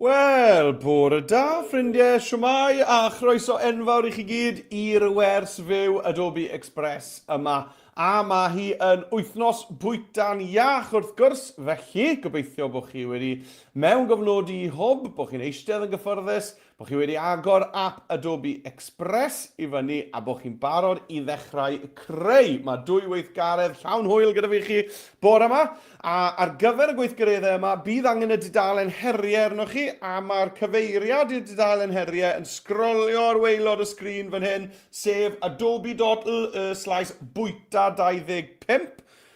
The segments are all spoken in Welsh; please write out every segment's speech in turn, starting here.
Wel, bore da, ffrindiau, shwmae, a chroeso enfawr i chi gyd i'r wers fyw Adobe Express yma. A mae hi yn wythnos bwyta'n iach wrth gwrs, felly gobeithio bod chi wedi mewn gofnodi i hwb, bod chi'n eistedd yn gyffyrddus, Bod chi wedi agor ap Adobe Express i fyny a bod chi'n barod i ddechrau creu. Mae dwy weithgaredd llawn hwyl gyda fi chi bore yma. A ar gyfer y gweithgareddau yma, bydd angen y dudalen heriau arnoch chi, a mae'r cyfeiriad i'r dudalen heriau yn sgrolio ar waelod y sgrin fan hyn, sef adobe.ly slaes bwyta 25.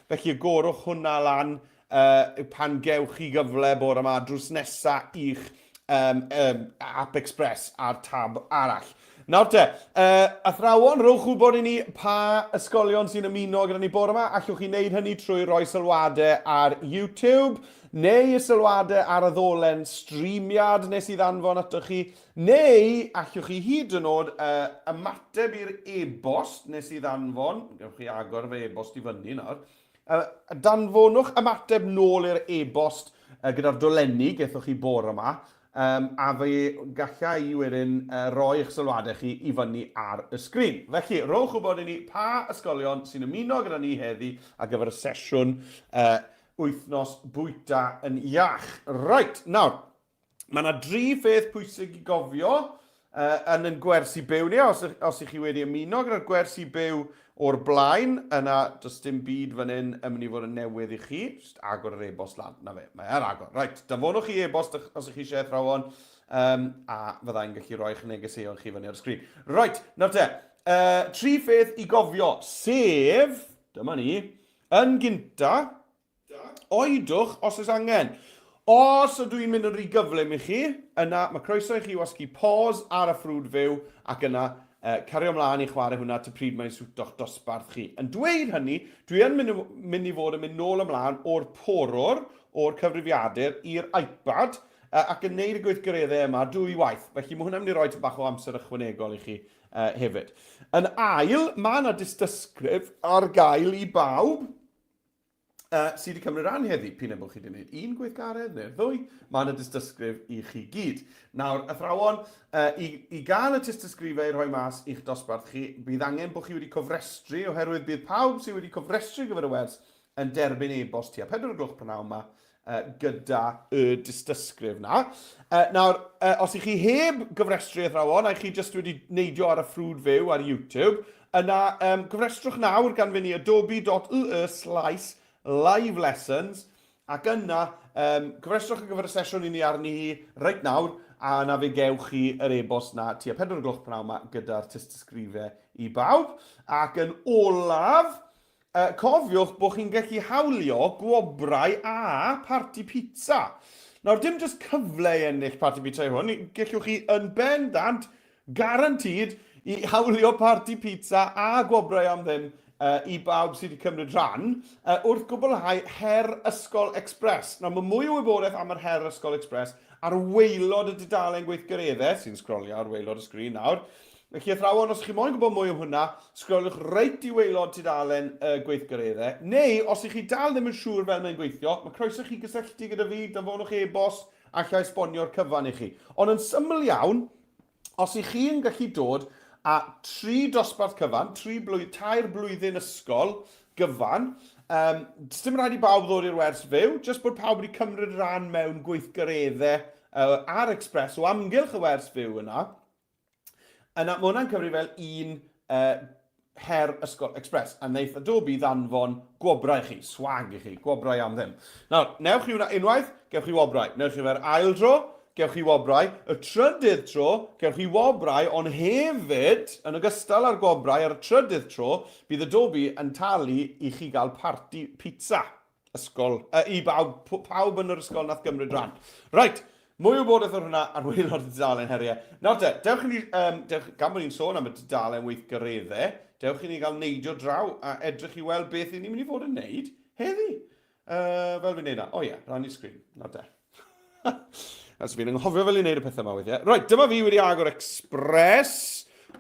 Felly agorwch hwnna lan uh, pan gewch chi gyfle bore yma drws nesa i'ch um, um, App Express a'r tab arall. Nawr te, uh, athrawon, rhowch wybod i ni pa ysgolion sy'n ymuno gyda ni bore yma. Allwch chi wneud hynny trwy roi sylwadau ar YouTube, neu y sylwadau ar y ddolen streamiad nes i ddanfon atoch chi, neu allwch chi hyd yn oed uh, ymateb i'r e-bost nes i ddanfon. Gewch chi agor fy e-bost i fyny nawr. Uh, danfonwch ymateb nôl i'r e-bost uh, gyda'r dolenni gethoch chi bore yma, um, a fe galla i wedyn uh, roi eich sylwadau chi i fyny ar y sgrin. Felly, rhowch wybod i ni pa ysgolion sy'n ymuno gyda ni heddi ar gyfer y sesiwn uh, wythnos bwyta yn iach. Reit, nawr, Mae yna dri pheth pwysig i gofio uh, yn yn gwersi byw ni. Os, os ych chi wedi ymuno gyda'r gwersi byw o'r blaen, yna does dim byd fan hyn yn mynd i fod yn newydd i chi. Just agor yr e-bost lan. Na fe, mae ar agor. Reit, danfonwch chi e-bost os ych chi eisiau athrawon, um, a fyddai'n gallu rhoi eich negeseuon chi fyny ar y sgrin. Reit, nawr te, uh, tri pheth i gofio, sef, dyma ni, yn gynta, Oedwch os oes angen. Os ydw i'n mynd yn rhy gyflym i chi, yna mae croeso i chi wasgu pause ar y ffrwd fyw ac yna uh, cario ymlaen i chwarae hwnna ty pryd mae'n swto'ch dosbarth chi. Yn dweud hynny, dwi yn mynd, mynd i fod yn mynd nôl ymlaen o'r porwr, o'r cyfrifiadur i'r iPad uh, ac yn neud y gweithgareddau yma dwy waith. Felly mae hwnna'n mynd i roi bach o amser ychwanegol i chi uh, hefyd. Yn ail, mae yna dystysgrif ar gael i bawb uh, sydd wedi cymryd rhan heddi, p'un ai bod chi wedi gwneud un gweithgaredd neu'r ddwy, mae yna dystysgrif i chi gyd. Nawr, athrawon, uh, i, i gael y tystysgrifau i rhoi mas i'ch dosbarth chi, bydd angen bod chi wedi cofrestru, oherwydd bydd pawb sydd wedi cofrestru gyfer y wers yn derbyn e-bost tua 4 gloch prynhawn yma uh, gyda y dystysgrif na. Uh, nawr, uh, os ych chi heb gyfrestru athrawon, a chi jyst wedi neidio ar y ffrwd fyw ar YouTube, yna um, gyfrestrwch nawr gan fynd i adobe.ly slaes live lessons, ac yna um, gyfrestrwch ar gyfer y sesiwn i ni arni hi reit nawr, a yna fe gewch chi yr e-bost na tua 4 gloch pnawn yma gyda'r tystysgrifau i bawb. Ac yn olaf, Uh, cofiwch bod chi'n gallu hawlio gwobrau a parti pizza. Nawr, dim jyst cyfle i ennill parti pizza i hwn, gallwch chi yn bendant, guaranteed, i hawlio parti pizza a gwobrau am ddim uh, i bawb sydd wedi cymryd rhan uh, wrth gwblhau Her Ysgol Express. Nawr, mae mwy o wybodaeth am yr Her Ysgol Express ar waelod y dudalen gweithgareddau, sy'n sgrolio ar waelod y sgrin nawr. Felly athrawon, os chi moyn gwybod mwy am hwnna, sgroliwch reit i waelod tudalen y gweithgareddau, neu os ych chi dal ddim yn siŵr fel mae'n gweithio, mae croeso chi gysylltu gyda fi, danfonwch e-bost, alla esbonio'r cyfan i chi. Ond yn syml iawn, os ych chi'n gallu dod â tri dosbarth cyfan, tri blwy, tair blwyddyn ysgol gyfan, um, dim rhaid i bawb ddod i'r wers fyw, jyst bod pawb wedi cymryd rhan mewn gweithgareddau uh, ar Express o amgylch y wers fyw yna, Yna, mae hwnna'n cyfri fel un uh, her Ysgol Express, a wneith Adobe ddanfon gwobrau i chi, swag i chi, gwobrau am ddim. Nawr, newch chi hwnna unwaith, gewch chi wobrau. Newch chi fe'r ail dro, gewch chi wobrau. Y trydydd tro, gewch chi wobrau, ond hefyd, yn ogystal â'r gwobrau ar y trydydd tro, bydd Adobe yn talu i chi gael parti pizza. Ysgol, uh, i bawb, pawb yn yr ysgol nath gymryd rhan. Reit, mwy o wybodaeth ar hwnna ar waelod y dudalen heriau. Nawr te, dewch i ni, um, dewch, gan bod ni'n sôn am y dudalen weithgareddau, dewch i ni gael neidio draw a edrych i weld beth i ni'n mynd i fod yn neud heddi. Uh, fel fi'n neud na. O ie, yeah, rannu sgrin. Nawr te. As fi'n anghofio fel i wneud y pethau yma weithiau. Reit, dyma fi wedi agor Express,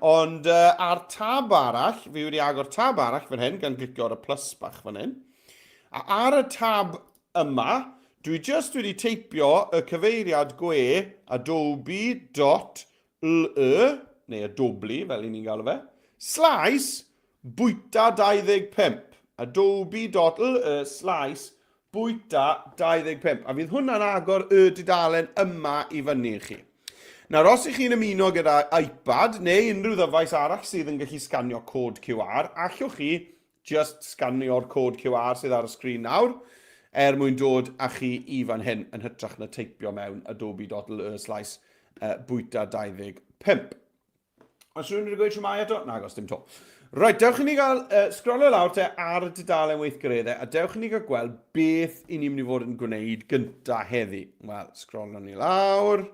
ond uh, ar tab arall, fi wedi agor tab arall fan hyn, gan glicio ar y plus bach fan hyn. A ar y tab yma, Dwi jyst wedi teipio y cyfeiriad gwe adobe.ly, neu Adobe fel i ni'n galw fe, slaes bwyta 25. adobe.ly slaes bwyta 25. A fydd hwnna'n agor y dudalen yma i fyny i chi. Nawr, os ych chi'n ymuno gyda iPad neu unrhyw ddyfais arall sydd yn gallu sganio cod QR, allwch chi Just sganio'r cod QR sydd ar y sgrin nawr er mwyn dod â chi i fan hyn yn hytrach na teipio mewn adobe.ly slaes bwyta 25. Os rhywun wedi gweud shwmae eto? Nagos, dim to. Reit, dewch i ni gael uh, sgrolio lawr te ar y dudalen weithgareddau a dewch i ni gael gweld beth i ni'n mynd i fod yn gwneud gynta heddi. Wel, sgrolio ni lawr.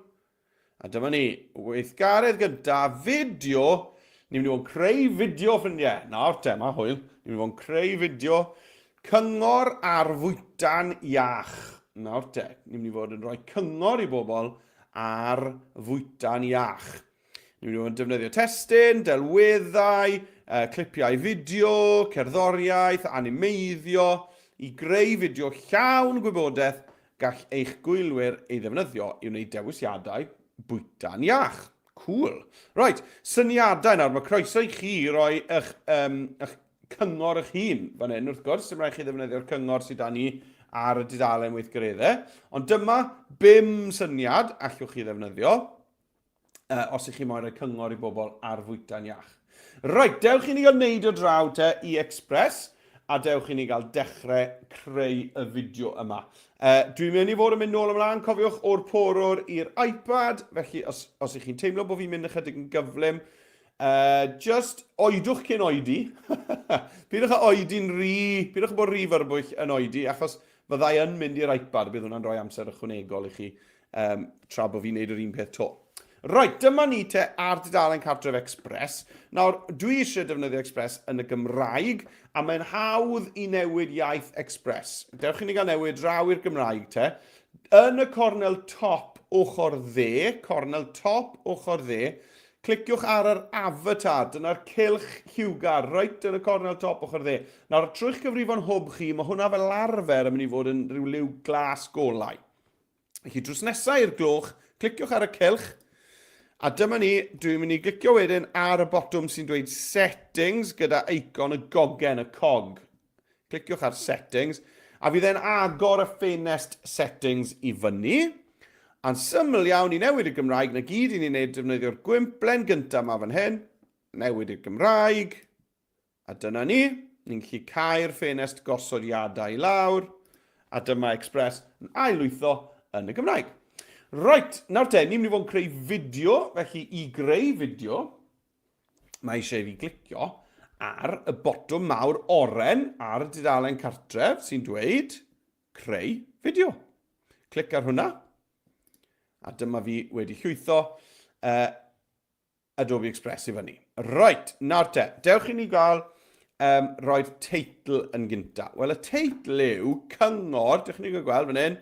A dyma ni, weithgaredd gyntaf, fideo. Ni'n mynd i fod yn creu fideo, ffrindiau. Nawr te, mae hwyl. Ni'n mynd i fod yn creu fideo cyngor ar fwyta'n iach. Nawr te, ni'n mynd i fod yn rhoi cyngor i bobl ar fwyta'n iach. Ni'n mynd i fod yn defnyddio testun, delweddau, clipiau fideo, cerddoriaeth, animeiddio, i greu fideo llawn gwybodaeth Gall eich gwylwyr ei ddefnyddio i wneud dewisiadau bwyta'n iach. Cŵl. Reit, syniadau nawr. Mae croeso i chi roi eich, um, eich cyngor eich hun fan hyn, wrth gwrs. Dim rhaid chi ddefnyddio'r cyngor sydd da ni ar y dudalen weithgareddau. Ond dyma bum syniad allwch chi ddefnyddio. uh, os ych chi moyn rhoi cyngor i bobl ar fwyta'n iach. Reit, dewch i ni gael neud o draw te i Express, a dewch i ni gael dechrau creu y fideo yma. Uh, dwi'n mynd i fod yn mynd nôl ymlaen, cofiwch, o'r porwr i'r iPad, felly os, os ych chi'n teimlo bod fi'n mynd ychydig yn gyflym, uh, just oedwch cyn oedi. Pidwch â oedi'n rhy, pidwch â bod rhy fyrbwyll yn oedi, achos fyddai yn mynd i'r iPad, bydd hwnna'n rhoi amser ychwanegol i chi um, tra bod fi'n neud yr un peth to. Reit, dyma ni te ar dudalen cartref Express. Nawr, dwi eisiau defnyddio Express yn y Gymraeg, a mae'n hawdd i newid iaith Express. Dewch i ni gael newid draw i'r Gymraeg te. Yn y cornel top ochr dde, cornel top ochr dde, cliciwch ar yr avatar, dyna'r cylch lliwgar, reit yn y cornel top ochr dde. Nawr, trwy'ch cyfrifon hwb chi, mae hwnna fel arfer yn mynd i fod yn rhyw liw glas golau. Felly drws nesaf i'r gloch, cliciwch ar y cylch, a dyma ni, dwi'n mynd i glicio wedyn ar y botwm sy'n dweud Settings gyda eicon y gogen, y cog. Cliciwch ar Settings, a fydd e'n agor y ffenest Settings i fyny. A'n syml iawn i newid y Gymraeg, na gyd i ni'n neud defnyddio'r gwymplen gyntaf yma fan hyn, newid i'r Gymraeg, A dyna ni, ni'n gallu cau'r ffenest gosodiadau i lawr, a dyma Express yn ail-lwytho yn y Gymraeg. Right, nawr te, ni'n mynd i fod yn creu fideo, felly i greu fideo, mae eisiau i fi glicio ar y botwm mawr oren ar y dudalen cartref sy'n dweud creu fideo. Clic ar hwnna, a dyma fi wedi llwytho uh, Adobe Express i fyny. Right, nawr te, dewch i ni gael um, roi'r teitl yn gynta. Wel, y teitl yw Cyngor, dewch i ni gael gweld fan hyn,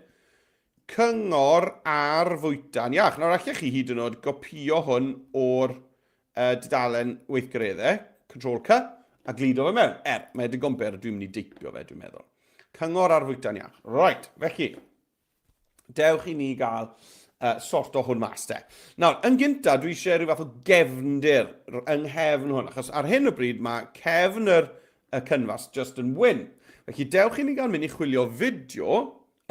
Cyngor ar fwyta'n iach. Nawr, allech chi hyd yn oed gopio hwn o'r uh, dudalen weithgareddau, Control C, a gludo fe mewn. Er, mae digon byr, dwi'n mynd i deipio fe, dwi'n meddwl. Cyngor ar fwyta'n iach. Right, felly, Dewch i ni gael uh, sort o hwn mas te. Nawr, yn gyntaf, dwi eisiau rhyw fath o gefndir yng nghefn hwn, achos ar hyn o bryd mae cefn yr, y cynfas just yn wyn. Felly dewch i ni gael mynd i chwilio fideo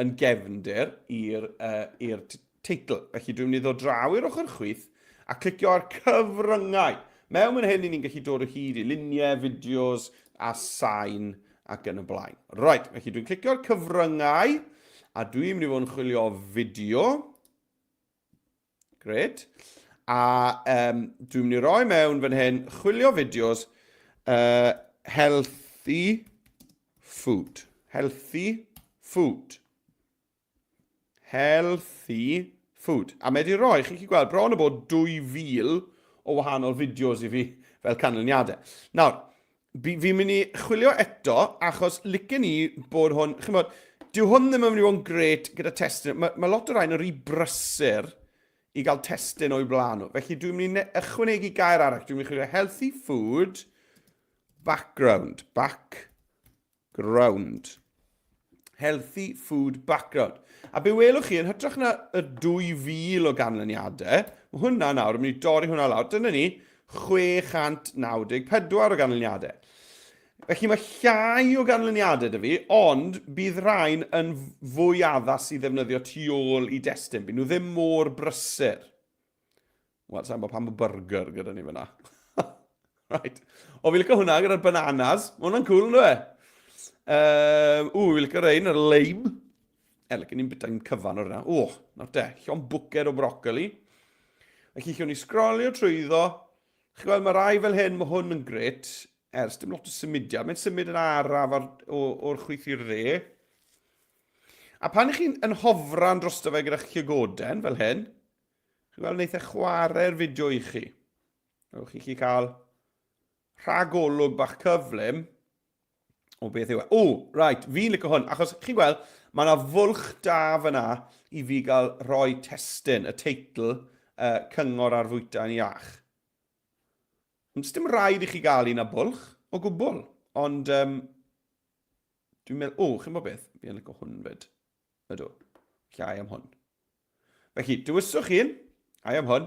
yn gefndir i'r uh, teitl. Felly dwi'n mynd i ddod draw i'r ochr chwith a clicio ar cyfryngau. Mewn fan hyn, ni'n gallu dod o hyd i luniau, fideos a sain ac yn y blaen. Right, felly dwi'n clicio'r cyfryngau a dwi'n mynd i fod yn chwilio fideo. Gret. A um, dwi'n mynd i roi mewn fan hyn chwilio fideos uh, healthy food. Healthy food. Healthy food. A mae wedi rhoi, chi'n gallu gweld, bron o bod 2,000 o wahanol fideos i fi fel canlyniadau. Nawr, fi'n mynd i chwilio eto, achos licen i bod hwn, chi'n bod, dyw hwn ddim yn mynd i fod yn gret gyda testun. Mae, mae lot o rhain yn rhy brysur i gael testun o'i blaen nhw. Felly dwi'n mynd i ychwanegu gair arall. Dwi'n mynd i chwilio healthy food background. Back ground. Healthy Food Background. A be welwch chi, yn hytrach na y 2,000 o ganlyniadau, mae hwnna nawr yn mynd i dorri hwnna lawr. Dyna ni, 694 o ganlyniadau. Felly mae llai o ganlyniadau dy fi, ond bydd rhain yn fwy addas i ddefnyddio tu ôl i destun. Bydd nhw ddim mor brysur. Wel, sa'n bod pam bod burger gyda ni fyna. Right. O, fi licio hwnna gyda'r bananas. Mae hwnna'n cool, ynddo e? Um, ww, fi licio rein, yr lime. E, licio ni'n bita'n cyfan o'r yna. O, nawr te, llon bwced o brocoli. Felly, lle ni sgrolio trwyddo. Chi'n gweld, mae rai fel hyn, mae hwn yn gret. Ers, dim lot o symudiad. Mae'n symud yn araf ar, o, o'r chwith i'r dde. A pan ych chi'n yn hofran drosto fe gyda'ch llygoden, fel hyn, chi'n gweld, wneith e chwarae'r fideo i chi. Ewch i chi cael rhagolwg bach cyflym o beth yw e. O, right, fi'n licio hwn, achos chi'n gweld, mae yna fwlch da fyna i fi gael rhoi testun, y teitl, uh, cyngor ar fwyta yn iach. Ond dim rhaid i chi gael un â bwlch o gwbl, ond um, dwi'n meddwl, o, chi'n bod beth, fi'n licio hwn fyd. Ydw, llai am hwn. Felly, dewiswch un, ai am hwn,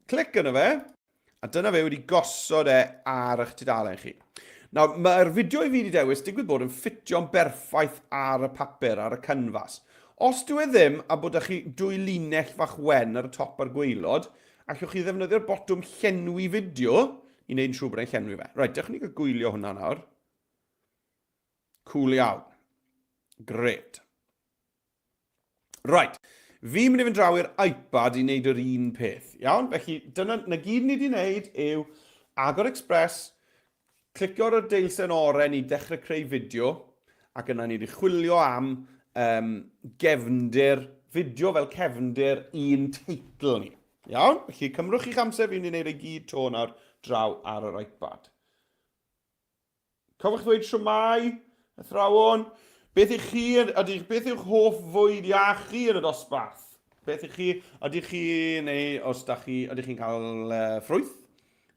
clic yno fe, a dyna fe wedi gosod e ar eich tudalen chi. Nawr, mae'r fideo i fi wedi dewis digwydd bod yn ffitio'n berffaith ar y papur, ar y canfas. Os dyw e ddim, a bod â chi dwy linell fach wen ar y top a'r gwaelod, allwch chi ddefnyddio'r botwm llenwi fideo i wneud yn siŵr bod e'n llenwi fe. Reit, dewch ni gael gwylio hwnna nawr. Cool iawn. Gret. Right, fi'n mynd i fynd draw i'r iPad i wneud yr un peth. Iawn, felly dyna na gyd ni wedi wneud yw agor Express, clicio ar y deilsen oren i dechrau creu fideo, ac yna ni wedi chwilio am um, gefndir, fideo fel cefndir un teitl ni. Iawn, felly cymrwch chi'ch amser, fi'n mynd i wneud ei gyd to nawr draw ar yr iPad. Cofiwch ddweud shwmae, athrawon. Beth ych chi, ydych, beth yw'ch hoff fwyd iach chi yn y dosbarth? Beth ych chi, ydych chi, neu os da chi, ydych chi'n cael uh, ffrwyth?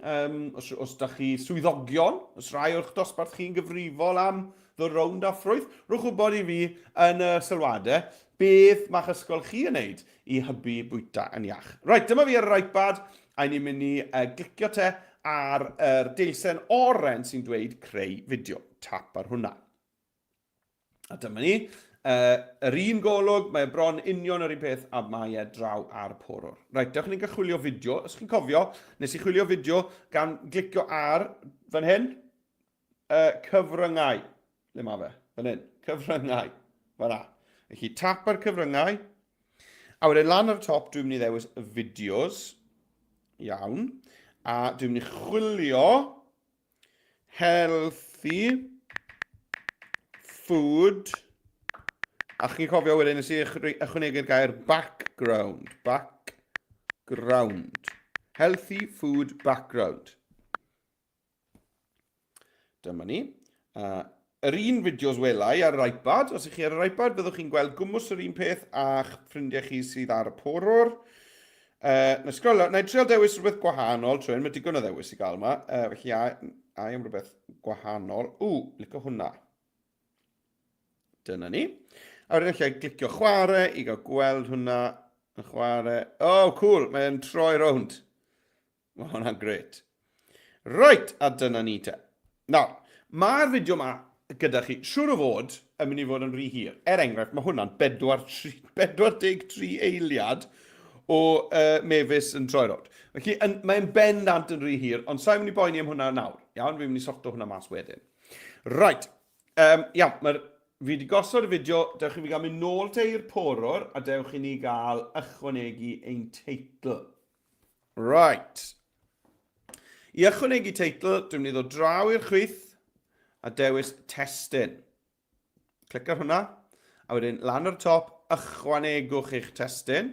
Um, os, os da chi swyddogion, os rhai o'ch dosbarth chi'n gyfrifol am ddod rownd â ffrwyth, rhowch wybod i fi yn y sylwadau beth mae'ch ysgol chi yn neud i hybu bwyta yn iach. Reit, dyma fi ar yr iPad, a ni'n mynd i uh, glicio te ar yr deilsen oren sy'n dweud creu fideo. Tap ar hwnna. A dyma ni. Uh, yr un golwg, mae e bron union yr un peth a mae e draw ar porwr. Reit, dewch ni'n gael chwilio fideo. Os chi'n cofio, nes i chwilio fideo gan glicio ar fan hyn, uh, cyfryngau. Le mae fe? Fan hyn. Cyfryngau. Fan na. Felly tap ar cyfryngau. A wedyn lan ar y top, dwi'n mynd i ddewis fideos. Iawn. A dwi'n mynd i chwilio healthy food. A chi'n cofio wedyn nes i ychwanegu'r gair background. Background. Healthy food background. Dyma ni. Uh, yr un fideos welai ar yr iPad, os ych chi ar yr iPad, byddwch chi'n gweld gwmws yr un peth a'ch ffrindiau chi sydd ar y porwr. Uh, na sgrolio, na i trial dewis rhywbeth gwahanol trwy hyn, mae digon o ddewis i gael yma, uh, felly a, a am rhywbeth gwahanol. Ww, licio hwnna. Dyna ni. A wedyn allai glicio chwarae i gael gweld hwnna yn chwarae. Oh, cool, mae'n troi rownd. Mae hwnna'n gret. Reit, a dyna ni te. Nawr, mae'r fideo yma gyda chi, siŵr o fod, yn mynd i fod yn rhy hir. Er enghraifft, mae hwnna'n 43 eiliad o uh, mefus yn troi rownd. Felly, mae'n bendant yn rhy hir, ond sa'n mynd i boeni am hwnna nawr. Iawn, fi'n mynd i sorto hwnna mas wedyn. Right, um, iawn, mae'r fi wedi gosod y fideo, dewch i fi gael mynd nôl te i'r porwr, a dewch i ni gael ychwanegu ein teitl. Right. I ychwanegu teitl, dwi'n mynd i ddod draw i'r chwith a dewis testun. Clic ar hwnna, a wedyn lan ar y top, ychwanegwch eich testun.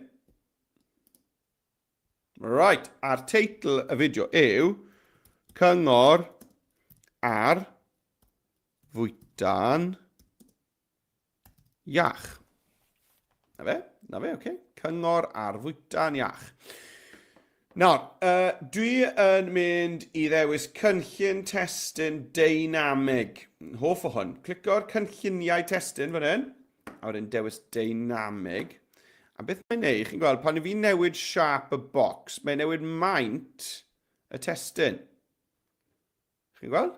Right, a'r teitl y fideo yw Cyngor ar Fwyta'n Iach. Na fe, na fe, oce. Okay. Cyngor ar fwyta'n iach. Nawr, uh, dwi yn mynd i ddewis cynllun testun deinamig. Hoff o hwn. Clicio'r cynlluniau testun fan hyn. a wedyn dewis deinamig. A beth mae'n neud, chi'n gweld, pan i fi newid siap y bocs, mae'n newid maint y testun. Chi'n gweld?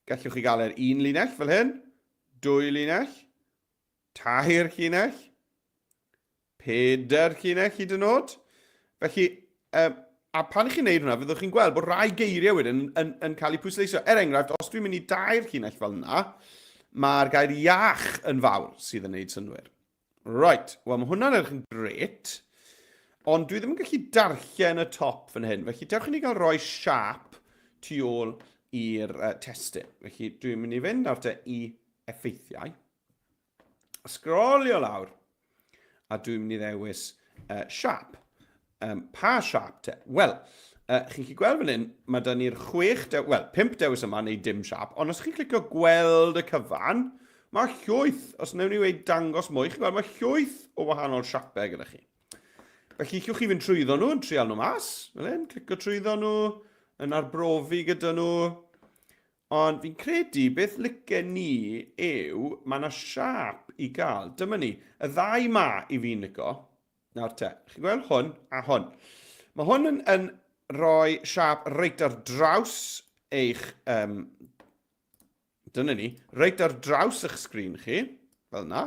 Gallwch chi gael e'r un linell fel hyn, dwy linell, tair llinell, pedair llinell hyd yn oed. Felly, um, a pan chi'n neud hwnna, fyddwch chi'n gweld bod rai geiriau wedyn yn, yn, yn cael eu pwysleisio. Er enghraifft, os dwi'n mynd i dair llinell fel yna, mae'r gair iach yn fawr sydd yn neud synwyr. Right, wel mae hwnna'n edrych yn gret, ond dwi ddim yn gallu darllen y top fan hyn, felly dewch i ni gael rhoi siap tu ôl i'r uh, testun. Felly dwi'n mynd i fynd nawr te i effeithiau, a sgrolio lawr, a dwi'n mynd i ddewis uh, siap. Um, pa siap te? Wel, uh, chi'n gallu gweld fan hyn, mae da ni'r chwech, de wel, pump dewis yma neu dim siap, ond os chi'n clicio gweld y cyfan, mae llwyth, os wnawn ni weid dangos mwy, chi'n gweld mae llwyth o wahanol siapau gyda chi. Felly, llwch chi fynd trwyddo nhw yn trial nhw mas, fel hyn, clicio trwyddo nhw, yn arbrofi gyda nhw. Ond fi'n credu beth licen ni yw, mae yna siap i gael. Dyma ni, y ddau ma i fi'n lico. Nawr te, chi'n gweld hwn a hwn. Mae hwn yn, yn rhoi siap reit ar draws eich... Um, dyna ni, reit ar draws eich sgrin chi, fel yna.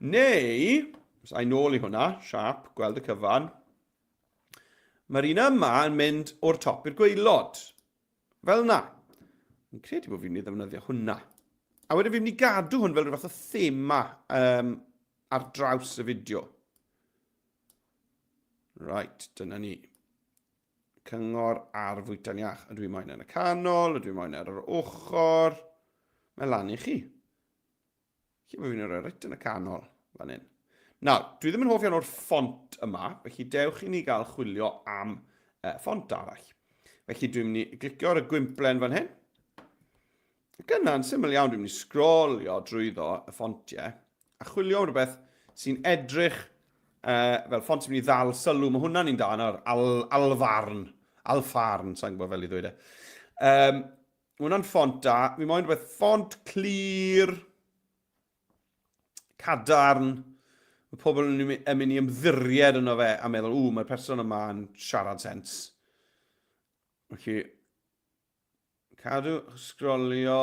Neu, os ai nôl i hwnna, siap, gweld y cyfan. Mae'r un yma yn mynd o'r top i'r gwaelod. Fel yna. Fi'n credu bod fi'n mynd i ddefnyddio hwnna. A wedyn fi'n mynd i gadw hwn fel rhyw fath o thema um, ar draws y fideo. Right, dyna ni. Cyngor ar fwyta'n iach. Ydw i moyn yn y canol, ydw i moyn ar yr ochr. Mae lan i chi. Lle mae fi'n rhoi reit yn y canol, fan hyn. Nawr, dwi ddim yn hoff iawn o'r ffont yma, felly dewch i ni gael chwilio am uh, ffont arall. Felly dwi'n mynd i glicio ar y gwymplen fan hyn. Ac yna, yn syml iawn, dwi'n mynd i sgrolio drwyddo y ffontiau a chwilio am rhywbeth sy'n edrych uh, fel ffont sy'n mynd i ddal sylw. Mae hwnna'n un da nawr, al, alfarn, alfarn, sa'n gwybod fel i ddweud e. Um, Mae hwnna'n ffont da. Fi moyn rhywbeth ffont clir, cadarn. Mae pobl yn mynd i ymddiried yno fe a meddwl, ww, mae'r person yma yn siarad sens. Felly, cadw, sgrolio.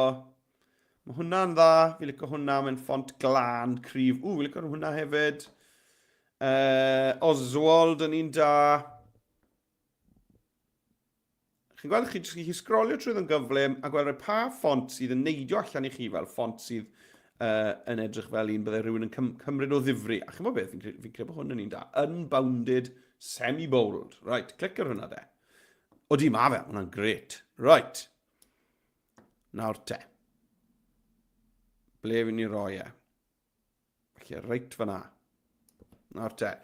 Mae hwnna'n dda, fi licio hwnna, mae'n ffont glân, cryf. Ww, fi licio hwnna hefyd. Uh, Oswald yn un da. Chi'n gweld, chi jyst chi sgrolio trwyddo'n gyflym a gweld rhai pa ffont sydd yn neidio allan i chi fel ffont sydd uh, yn edrych fel un byddai rhywun yn cym cymryd o ddifri. A chi'n gwybod beth, fi'n credu, fi credu bod hwn yn un da. Unbounded semi-bold. Right, clic ar hwnna de. O di, ma fe, hwnna'n gret. Right. Nawr te. Ble fi'n ni roi e? Felly, reit fyna. Nawr te.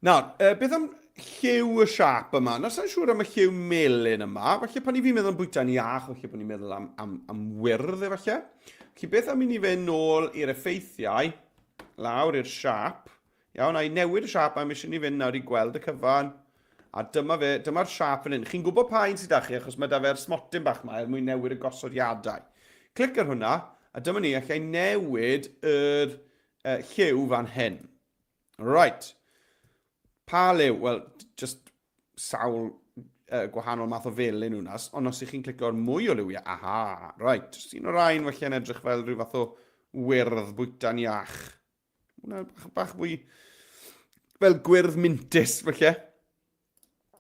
Nawr, uh, beth am lliw y siap yma? Nawr, sa'n siŵr am y lliw melyn yma. Falle pan i fi'n meddwl am bwyta'n iach, falle bod ni'n meddwl am, am, am wyrdd efallai. Felly, beth am i ni fynd nôl i'r effeithiau, lawr i'r siap. Iawn, a i newid y siap, mae eisiau ni fynd nawr i gweld y cyfan. A dyma fe, dyma'r siap fan hyn. Chi'n gwybod pa un sydd â chi, achos mae da fe'r smotyn bach yma er mwyn newid y gosodiadau. Clic ar hwnna, a dyma ni, allai newid yr uh, lliw fan hyn. Right. Pa liw? Wel, just sawl uh, gwahanol math o felyn hwnna, ond os ych chi'n clicio ar mwy o liwiau, aha, right, just un o'r rhain felly yn edrych fel rhyw fath o wyrdd bwyta'n iach. Hwna bach, bach fwy fel gwyrdd mintus, falle.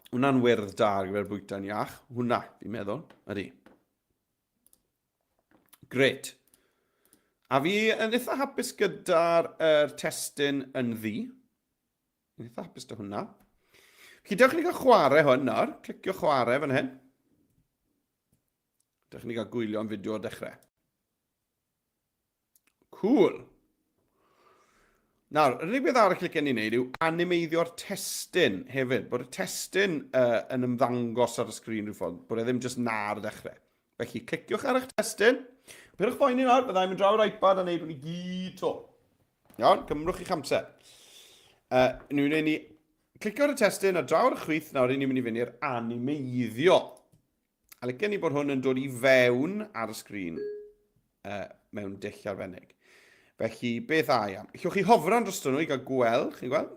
Hwna'n wyrdd da ar gyfer bwyta'n iach. Hwna, fi'n meddwl. Ydy. Gret. A fi yn eitha hapus gyda'r er testun yn ddi. Yn eitha hapus dy hwnna. Felly, dewch i ni gael chwarae hwn nawr. Clicio chwarae fan hyn. Dewch i ni gael gwylio am fideo o'r dechrau. Cool. Nawr, yr unig beth arall licen ni wneud yw animeiddio'r testun hefyd, bod y testun uh, yn ymddangos ar y sgrin rhyw ffordd, bod e ddim jyst na ar y dechrau. Felly, cliciwch ar eich testun. Pyrwch boeni nawr, byddai'n mynd draw i'r iPad a wneud hwn i gyd to. Iawn, cymrwch eich amser. Uh, ni'n mynd i clicio ar y testun a draw ar y chwith nawr, ni'n mynd i fynd i'r animeiddio. A licen ni bod hwn yn dod i fewn ar y sgrin uh, mewn dull arbennig. Felly, beth ai am? Allwch chi hofran drosto nhw i gael gweld, chi'n gweld?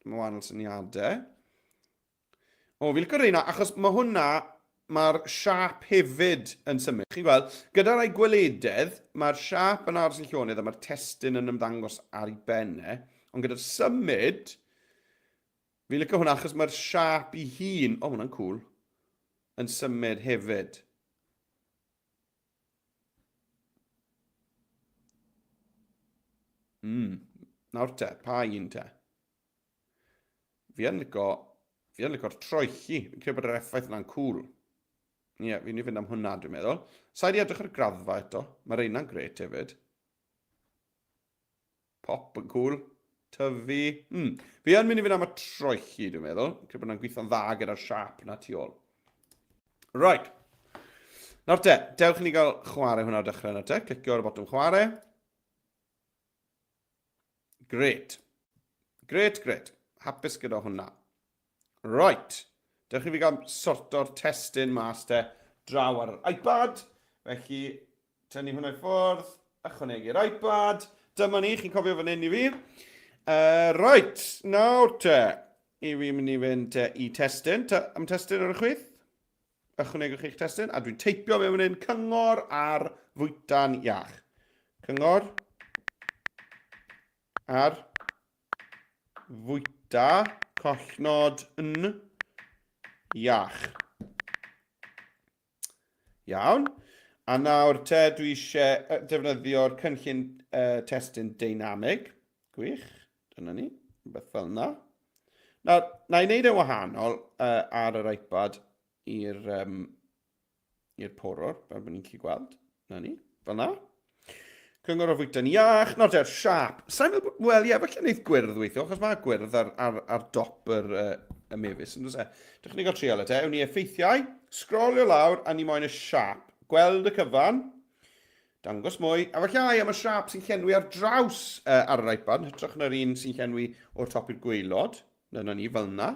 Mae wahanol syniadau. O, fi'n licio reina, achos mae hwnna, mae'r siap hefyd yn symud. Chi'n gweld, gyda rai gwelededd, mae'r siap yn aros yn llonydd a mae'r testun yn ymddangos ar ei ben e. Ond gyda'r symud, fi'n licio hwnna achos mae'r siap i hun, o, hwnna'n cool, yn symud hefyd. Mm, nawr te, pa un te? Fi yn lico, fi yn lico'r troelli. Fi'n credu bod yr effaith yna'n cool. Ie, yeah, fi'n mynd i fynd am hwnna, dwi'n meddwl. Sa i di edrych ar graddfa eto. Mae reina'n gret hefyd. Pop yn cool. Tyfu. Mm. Fi yn mynd i fynd am y troelli, dwi'n meddwl. Fi'n credu bod hwnna'n gweithio'n dda gyda'r siap na tu ôl. Right. Nawr te, dewch i ni gael chwarae hwnna o'r dechrau nawr te. Clicio ar y botwm chwarae. Gret. Gret, gret. Hapus gyda hwnna. Right. Dewch i fi gael sorto'r testun mas te draw ar yr iPad. Felly, tynnu hwnna i ffwrdd, ychwanegu'r iPad. Dyma ni, chi'n cofio fan hyn i fi. Uh, right, nawr te, i fi mynd i fynd te i testun. Te, am testun ar y chwith? Ychwanegwch eich testun, a dwi'n teipio mewn hyn cyngor ar fwyta'n iach. Cyngor ar fwyta collnod yn iach. Iawn. A nawr te, dwi eisiau defnyddio'r cynllun uh, testun deinamig. Gwych. Dyna ni. Rhywbeth fel yna. Nawr, na i wneud e'n wahanol uh, ar yr iPad i'r um, i'r porwr, fel bod ni'n gallu gweld. Na ni, fel na. Cyngor o fwyta'n iach, nawr te'r siap. Sa'n meddwl, wel ie, falle wneud gwyrdd weithio, achos mae gwyrdd ar, ar, ar dop yr, uh, y mefus, yn dweud e? Dych ni gael trial e te, ewn ni effeithiau, sgrolio lawr, a ni moyn y siap. Gweld y cyfan, Dangos mwy, a falle ai am y siâp sy'n llenwi ar draws uh, ar yr iPad, yn hytrach na'r un sy'n llenwi o'r top i'r gwaelod. Dyna ni, fel yna.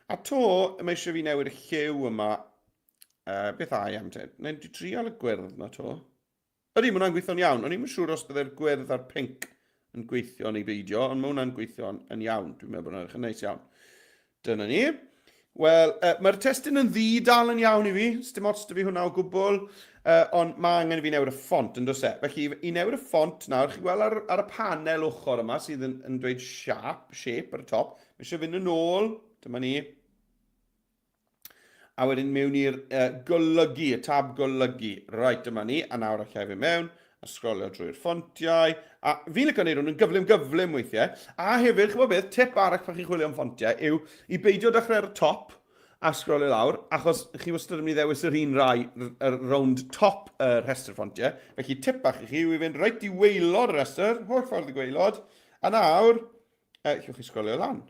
A to, mae eisiau fi newid y lliw yma. Uh, beth ai am te? Neu'n di drial y gwyrdd na to. Ydy, mae hwnna'n gweithio'n iawn. O'n i'n siŵr os byddai'r gwyrdd a'r pink yn gweithio neu beidio, ond mae hwnna'n gweithio'n yn iawn. Dwi'n meddwl bod hwnna'n edrych yn neis iawn. Dyna ni. Wel, uh, mae'r testun yn ddi dal yn iawn i fi, dim ots dy fi hwnna o gwbl, uh, ond mae angen i fi newid y ffont yn does e. Felly, i newid y ffont nawr, chi'n gweld ar, ar y panel ochr yma sydd yn, yn dweud shape, shape ar y top, mae eisiau fynd yn ôl, dyma ni, a wedyn mewn i'r uh, golygu, y tab golygu. Right, dyma ni, a nawr allai fi mewn, a sgrolio drwy'r ffontiau. A fi'n licio gwneud hwn yn gyflym gyflym weithiau. A hefyd, chymod beth, tip arall pan chi'n chwilio am ffontiau yw i beidio dechrau ar y top a sgrolio lawr, achos chi wastad yn mynd i ddewis yr un rai rownd top y rhestr ffontiau. Felly tip bach i chi yw i fynd reit i waelod y rhestr, holl ffordd i gwaelod, a nawr, eh, llwch chi sgrolio lan.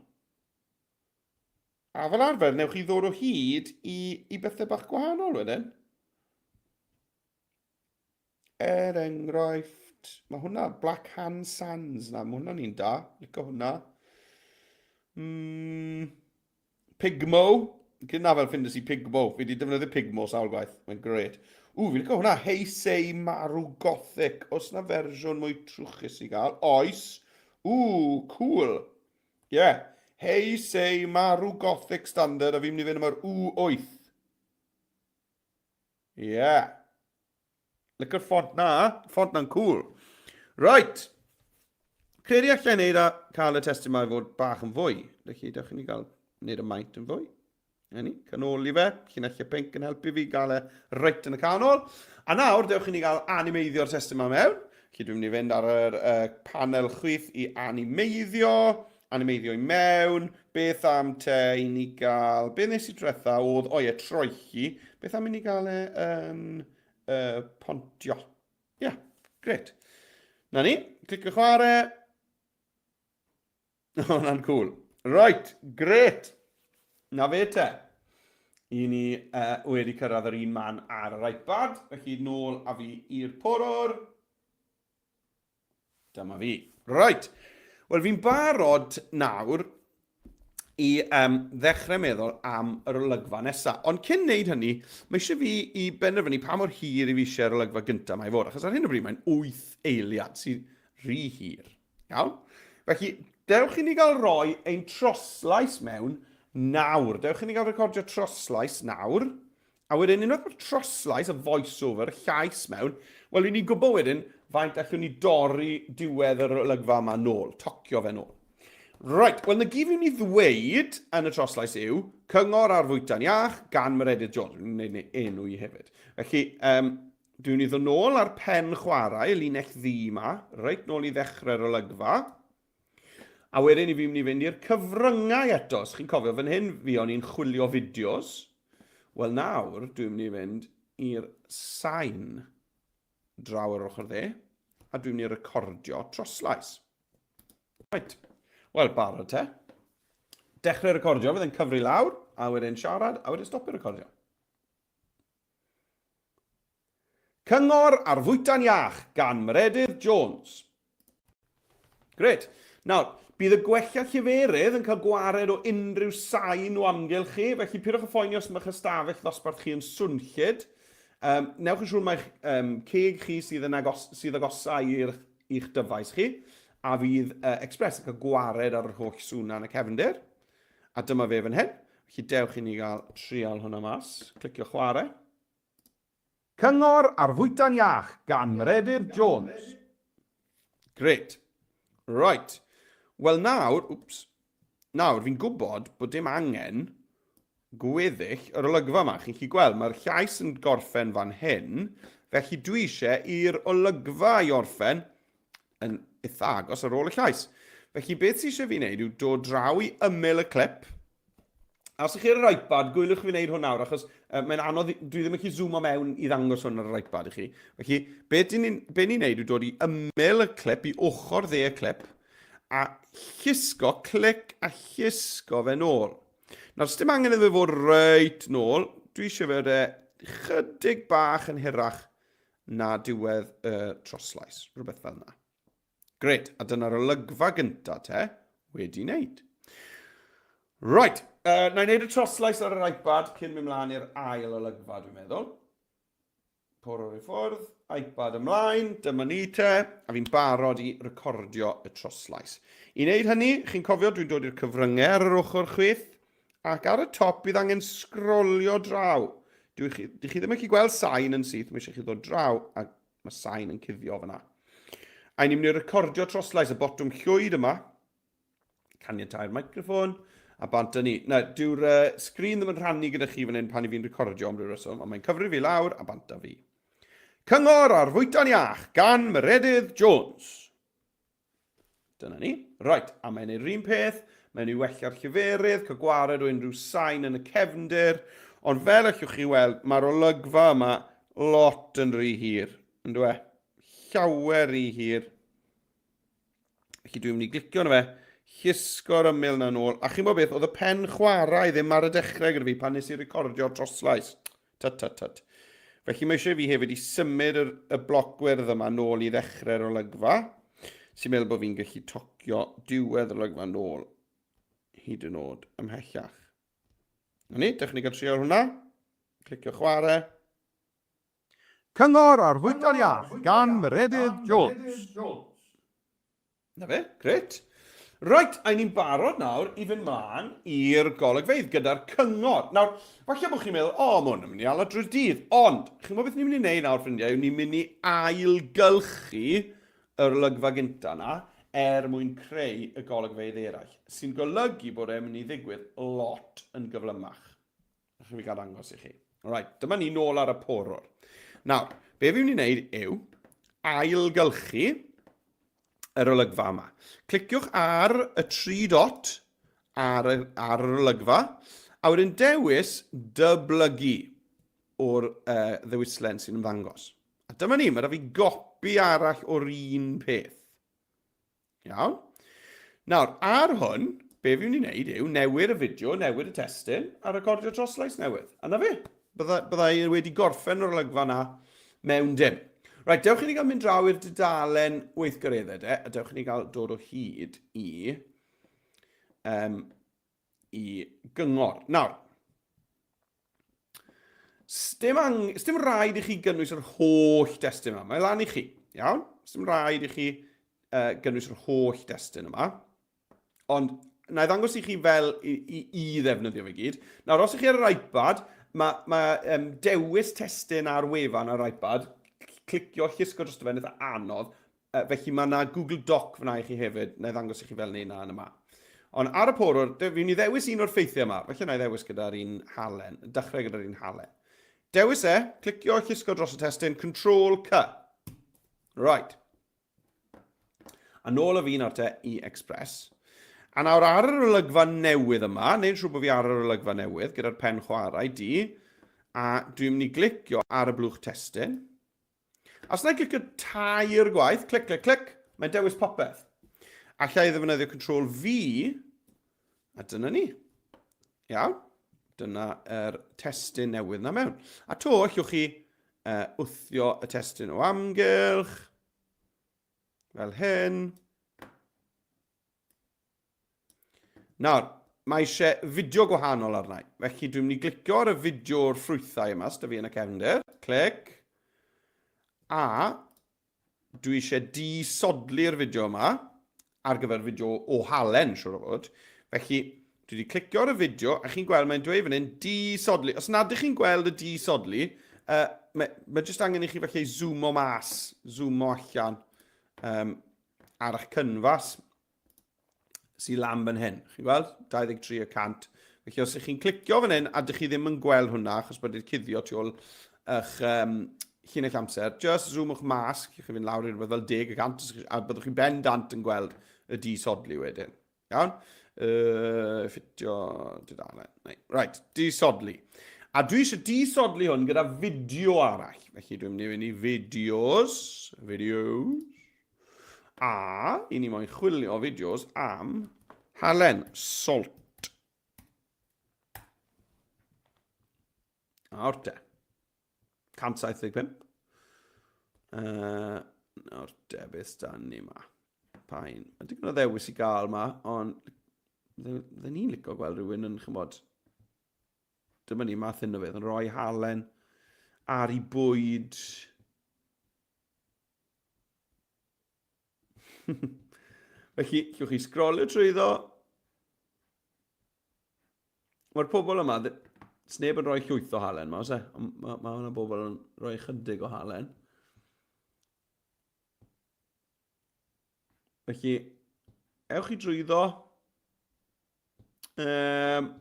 A fel arfer, newch chi ddod o hyd i, i bethau bach gwahanol wedyn. Er enghraifft, mae hwnna, Black Hand Sands na, mae hwnna'n un da, licio hwnna. Mm, Pigmo, gyda fel ffindes i Pigmo, fi wedi defnyddio Pigmo sawl gwaith, mae'n gret. Ww, fi'n licio hwnna, Heisei Maru Gothic, oes na fersiwn mwy trwchus i gael? Oes. Ww, cool. Ie. Yeah. Heisei Maru Gothic Standard, a fi'n mynd i fynd am yr U8. Ie. Yeah. Lycio'r ffont na. Ffont na'n cool. Right. Credu allai wneud a cael y testun ma i fod bach yn fwy. Felly, dewch i ni gael wneud y maint yn fwy. Na ni, canol i fe. Llinellau pink yn helpu fi gael e reit yn y canol. A nawr, dewch i ni gael animeiddio'r testun ma mewn. Felly dwi'n mynd i fynd ar yr uh, panel chwith i animeiddio. Animeiddio i mewn. Beth am te i ni gael... Beth nes i diwetha oedd... O ie, troelli. Beth am i ni gael e yn uh, pontio? Ie, yeah, gret. Na ni, clicio chwarae. O, hwnna'n cool. Right, gret. Na fe te. I ni uh, wedi cyrraedd yr un man ar yr iPad, felly nôl a fi i'r porwr. Dyma fi. Right. Wel, fi'n barod nawr i um, ddechrau meddwl am yr olygfa nesaf. Ond cyn wneud hynny, mae eisiau fi i benderfynu pa mor hir i fi eisiau'r olygfa gyntaf mae i fod, achos ar hyn o bryd mae'n 8 eiliad, sy'n rhy hir. Iawn? Felly, dewch i ni gael rhoi ein troslais mewn nawr. Dewch i ni gael recordio troslais nawr. A wedyn, unwaith mae'r troslais, y voice-over, y llais mewn, wel, i ni'n gwybod wedyn faint allwn ni dorri diwedd yr olygfa yma nôl, tocio fe nôl. Right, wel, na gyd fi'n mynd i ddweud yn y troslais yw Cyngor ar Fwyta'n Iach gan Meredydd Jones. Dwi'n gwneud ei enw i hefyd. Felly, um, dwi'n mynd i ddod nôl ar pen chwarae, y linell ddu yma, reit nôl i ddechrau'r olygfa. A wedyn i fi'n mynd i fynd i'r cyfryngau eto. Os chi'n cofio fan hyn, fi o'n i'n chwilio fideos. Wel nawr, dwi'n mynd i fynd i'r sain draw ar ochr dde, a dwi'n mynd i recordio troslais. Right. Wel, barod te. Dechrau recordio, fydd yn cyfri lawr, a wedyn siarad, a wedyn stopio recordio. Cyngor ar fwyta'n iach gan Meredydd Jones. Grêt. Nawr, bydd y gwella lleferydd yn cael gwared o unrhyw sain o amgylch chi, felly pidwch â phoeni os mae'ch ystafell ddosbarth chi yn swnllyd. Um, newch yn siŵr mai'ch um, ceg chi sydd, yn agos, sydd agosau i'ch, i'ch dyfais chi, a fydd uh, Express yn cael gwared ar yr holl sŵn yn y cefndir. A dyma fe fan hyn. Felly dewch i ni gael trial hwnna mas. Clicio chwarae. Cyngor ar fwyta'n iach gan Meredydd Jones. Grêt. Right. Wel nawr, wps, nawr fi'n gwybod bod dim angen gweddill yr olygfa yma. Chi'n gallu gweld, mae'r llais yn gorffen fan hyn, felly dwi eisiau i'r olygfa i orffen yn eitha agos ar ôl y llais. Felly beth sydd eisiau fi wneud yw dod draw i ymyl y clip. A os ych chi ar yr iPad, gwyliwch fi wneud hwn nawr, achos uh, mae'n anodd, dwi ddim yn gallu zoomo mewn i ddangos hwn ar yr iPad i chi. Felly, be ni'n be ni wneud yw dod i ymyl y clip, i ochr dde y clip, a llusgo, clic a llusgo fe nôl. Nawr, dim angen iddo fe fod reit nôl, dwi eisiau fe de chydig bach yn hirach na diwedd y troslais, rhywbeth fel yna. Gret, a dyna'r olygfa gynta te wedi wneud. Right, uh, na i wneud y troslais ar yr iPad cyn mynd mlaen i'r ail olygfa, dwi'n meddwl. Porwr i ffwrdd, iPad ymlaen, dyma ni te, a fi'n barod i recordio y troslais. I wneud hynny, chi'n cofio dwi'n dod i'r cyfryngau ar yr ochr chwith, ac ar y top bydd angen sgrolio draw. Dwi chi, dych chi ddim yn gallu gweld sain yn syth, mae eisiau chi ddod draw a mae sain yn cuddio fyna. A ni'n mynd i recordio troslais y botwm llwyd yma, caniatau'r microffon, a bant â ni. Na, dyw'r uh, sgrin ddim yn rhannu gyda chi fan hyn pan i fi'n recordio am ryw reswm, ond mae'n cyfri fi lawr a bant â fi. Cyngor ar fwyta'n iach gan Meredydd Jones. Dyna ni. Right, a mae'n ei un peth, mae'n ei wella'r lleferydd, cael gwared o unrhyw sain yn y cefndir, ond fel allwch chi weld, mae'r olygfa yma lot yn rhy hir, yn dwi? E? Llawer rhy hir. Felly dwi'n mynd i glicio arno fe, llusgo'r ymyl na nôl, a chi'n bod beth, oedd y pen chwarae ddim ar y dechrau gyda fi pan nes i recordio'r troslais. Tut, tut, tut. Felly mae eisiau fi hefyd i symud yr, y bloc gwyrdd yma nôl i ddechrau'r olygfa, sy'n meddwl bod fi'n gallu tocio diwedd yr olygfa nôl hyd yn oed ymhellach. Na ni, dewch ni gael trio hwnna. Clicio chwarae. Cyngor ar fwyta'n iach gan Meredydd Jones. Na fe, gret. Reit, a ni'n barod nawr i fynd mlaen i'r golygfeydd gyda'r cyngor. Nawr, falle bod chi'n meddwl, o, oh, mae hwn yn mynd i ala drwy'r dydd. Ond, chi'n gwybod beth ni'n mynd i wneud nawr, ffrindiau, yw ni'n mynd i ailgylchu yr olygfa gynta na er mwyn creu y golygfeydd eraill, sy'n golygu bod e'n mynd i ddigwydd lot yn gyflymach. Allwn fi gael dangos i chi. Alright, dyma ni nôl ar y porwr. Nawr, be fi'n mynd i wneud yw ailgylchu yr olygfa yma. Cliciwch ar y tri dot ar, y, ar yr olygfa, a wedyn dewis dyblygu o'r uh, ddewislen sy'n ymddangos. A dyma ni, mae da fi gopi arall o'r un peth. Iawn? Nawr, ar hwn, be fi'n mynd i wneud yw newid y fideo, newid y testun, a recordio troslais newydd. A na fe, bydda, bydda i wedi gorffen yr olygfa na mewn dim. Rhaid, dewch i ni gael mynd draw i'r dudalen weithgareddau de, a dewch i ni gael dod o hyd i, um, i gyngor. Nawr, Sdim, ang... sdim rhaid i chi gynnwys yr holl destun yma. Mae lan i chi, iawn? Sdim rhaid i chi uh, gynnwys yr holl destun yma. Ond na i ddangos i chi fel i, i, i ddefnyddio fe gyd. Nawr, os ych chi ar yr iPad, mae, mae um, dewis testun ar wefan ar iPad, clicio llusgo drosto fe'n eitha anodd. Felly mae yna Google Doc fyna i chi hefyd, na i ddangos i chi fel neu na yn yma. Ond ar y porwr, fi mynd i ddewis un o'r ffeithiau yma. Felly na i ddewis gyda'r un halen, dechrau gyda'r un halen. Dewis e, clicio llusgo dros y testun, Control C. Right. A nôl â fi nawr te i Express. A nawr ar yr olygfa newydd yma, neu'n siŵr bod fi ar yr olygfa newydd gyda'r pen chwarae di, a dwi'n mynd i glicio ar y blwch testun. A os na i glicio tair gwaith, clic, clic, clic, mae'n dewis popeth. Alla i ddefnyddio Control V, a dyna ni. Iawn, dyna yr testun newydd na mewn. A to, allwch chi uh, wthio y testun o amgylch, fel hyn. Nawr, mae eisiau fideo gwahanol arna i. Felly dwi'n mynd i glicio ar y fideo o'r ffrwythau yma, sydd fi yn y cefndir. Clic. A dwi eisiau disodli'r fideo yma ar gyfer fideo o halen, siwr o fod. Felly, dwi wedi clicio ar y fideo, a chi'n gweld mae'n dweud fan hyn, disodli. Os nad ydych chi'n gweld y disodli, uh, mae, mae jyst angen i chi felly zoomo mas, zoomo allan um, ar eich cynfas sy'n lan fan hyn. Chi'n gweld? 23 y cant. Felly os ych chi'n clicio fan hyn a dych chi ddim yn gweld hwnna achos bod wedi cuddio tu ôl eich um, llinell amser, just zoomwch mas, chi fynd lawr i rhywbeth fel 10 y cant a byddwch chi'n bendant yn gweld y disodli wedyn. Iawn? Uh, ffitio dudalen. Right, disodli. A dwi eisiau disodli hwn gyda fideo arall. Felly dwi'n mynd i fynd i fideos. Videos. A, i ni moyn chwilio fideos am halen, salt. Nawr te. 175. Uh, nawr te, beth sdan ni ma? Pa un? Mae digon o ddewis i gael ma, ond fydden ni'n licio gweld rhywun yn, chymod, dyma ni math hyn o beth, yn rhoi halen ar ei bwyd. Felly, llwch chi sgrolio trwyddo. Mae'r pobl yma, sneb yn rhoi llwyth o halen yma, oes e? Mae ma yna bobl yn rhoi chydig o halen. Felly, ewch chi drwyddo. Um,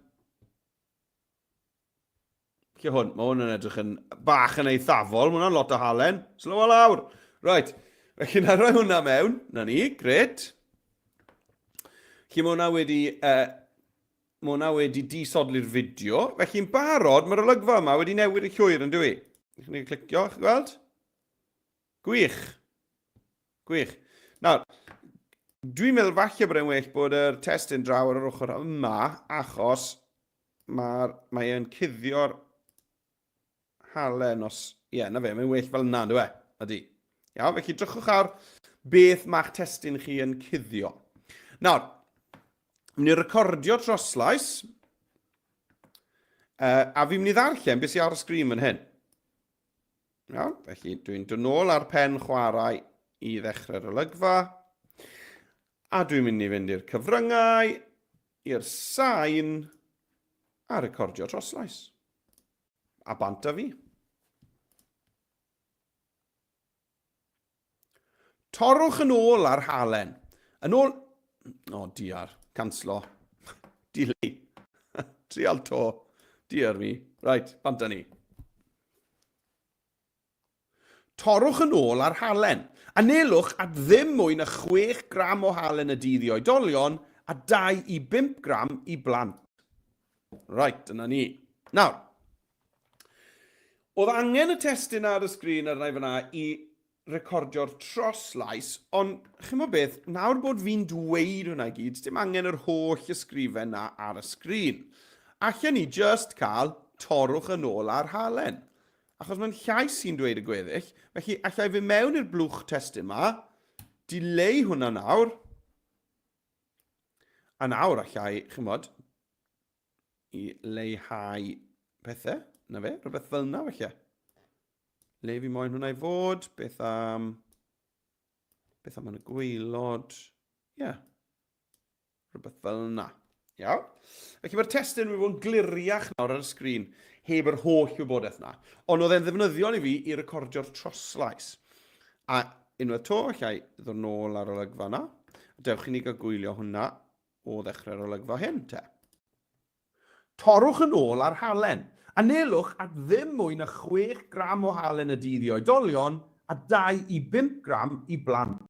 Lle hwn? Mae hwn yn edrych yn bach yn eithafol. Mae hwnna'n lot o halen. Slow lawr. Right. Felly na roi hwnna mewn. Na ni. Gret. Lle mae hwnna wedi... Uh, mae hwnna wedi disodli'r fideo. Felly'n barod, mae'r olygfa yma wedi newid y llwyr yn dwi. Chi'n ni'n clicio, chi'n gweld? Gwych. Gwych. Nawr, dwi'n meddwl falle bod e'n well bod yr testun draw ar yr ochr yma, achos mae'r, mae e'n cuddio'r halen os... Ie, yeah, na fe, mae'n well fel yna, ynddo e? Ydy. Iawn, felly drychwch ar beth mae'ch testun chi yn cuddio. Nawr, mynd i recordio troslais, uh, a fi'n mynd i ddarllen beth sy'n ar y sgrin fan hyn. Iawn, felly dwi'n dod nôl ar pen chwarae i ddechrau'r olygfa. A dwi'n mynd i fynd i'r cyfryngau, i'r sain, a recordio troslais. A bant a fi. Torrwch yn ôl ar halen. Yn ôl... O, oh, diar. Canslo. Dileu. Trial to. Diar mi. Right, bant â ni. Torrwch yn ôl ar halen. Anelwch at ddim mwy na 6 gram o halen y dydd i oedolion a 2 i 5 gram i blant. Right, dyna ni. Nawr, oedd angen y testun ar y sgrin arna i fyna i recordio'r troslais, ond chimod beth, nawr bod fi'n dweud hwnna i gyd, dim angen yr holl ysgrifen na ar y sgrin. Allen ni just cael torrwch yn ôl ar halen. Achos mae'n llais sy'n dweud y gweddill, felly allai fi mewn i'r blwch testun ma, dileu hwnna nawr, a nawr allai, chimod, i leihau pethau. Na fe, rhywbeth fel yna felly. Le fi moyn hwnna i fod, beth am... Beth am yn y gweilod? Ie. Yeah. Rhywbeth fel yna. Iawn. Felly mae'r testun wedi bod yn gliriach nawr ar y sgrin, heb yr holl wybodaeth yna. Ond oedd e'n ddefnyddiol i fi i recordio'r troslais. A unwaith to, allai ddod nôl ar olygfa yna. Dewch i ni gael gwylio hwnna o ddechrau'r olygfa hyn, te. Torrwch yn ôl ar halen. Anelwch at ddim mwy na 6 gram o halen y dydd i oedolion a 2 i 5 gram i blant.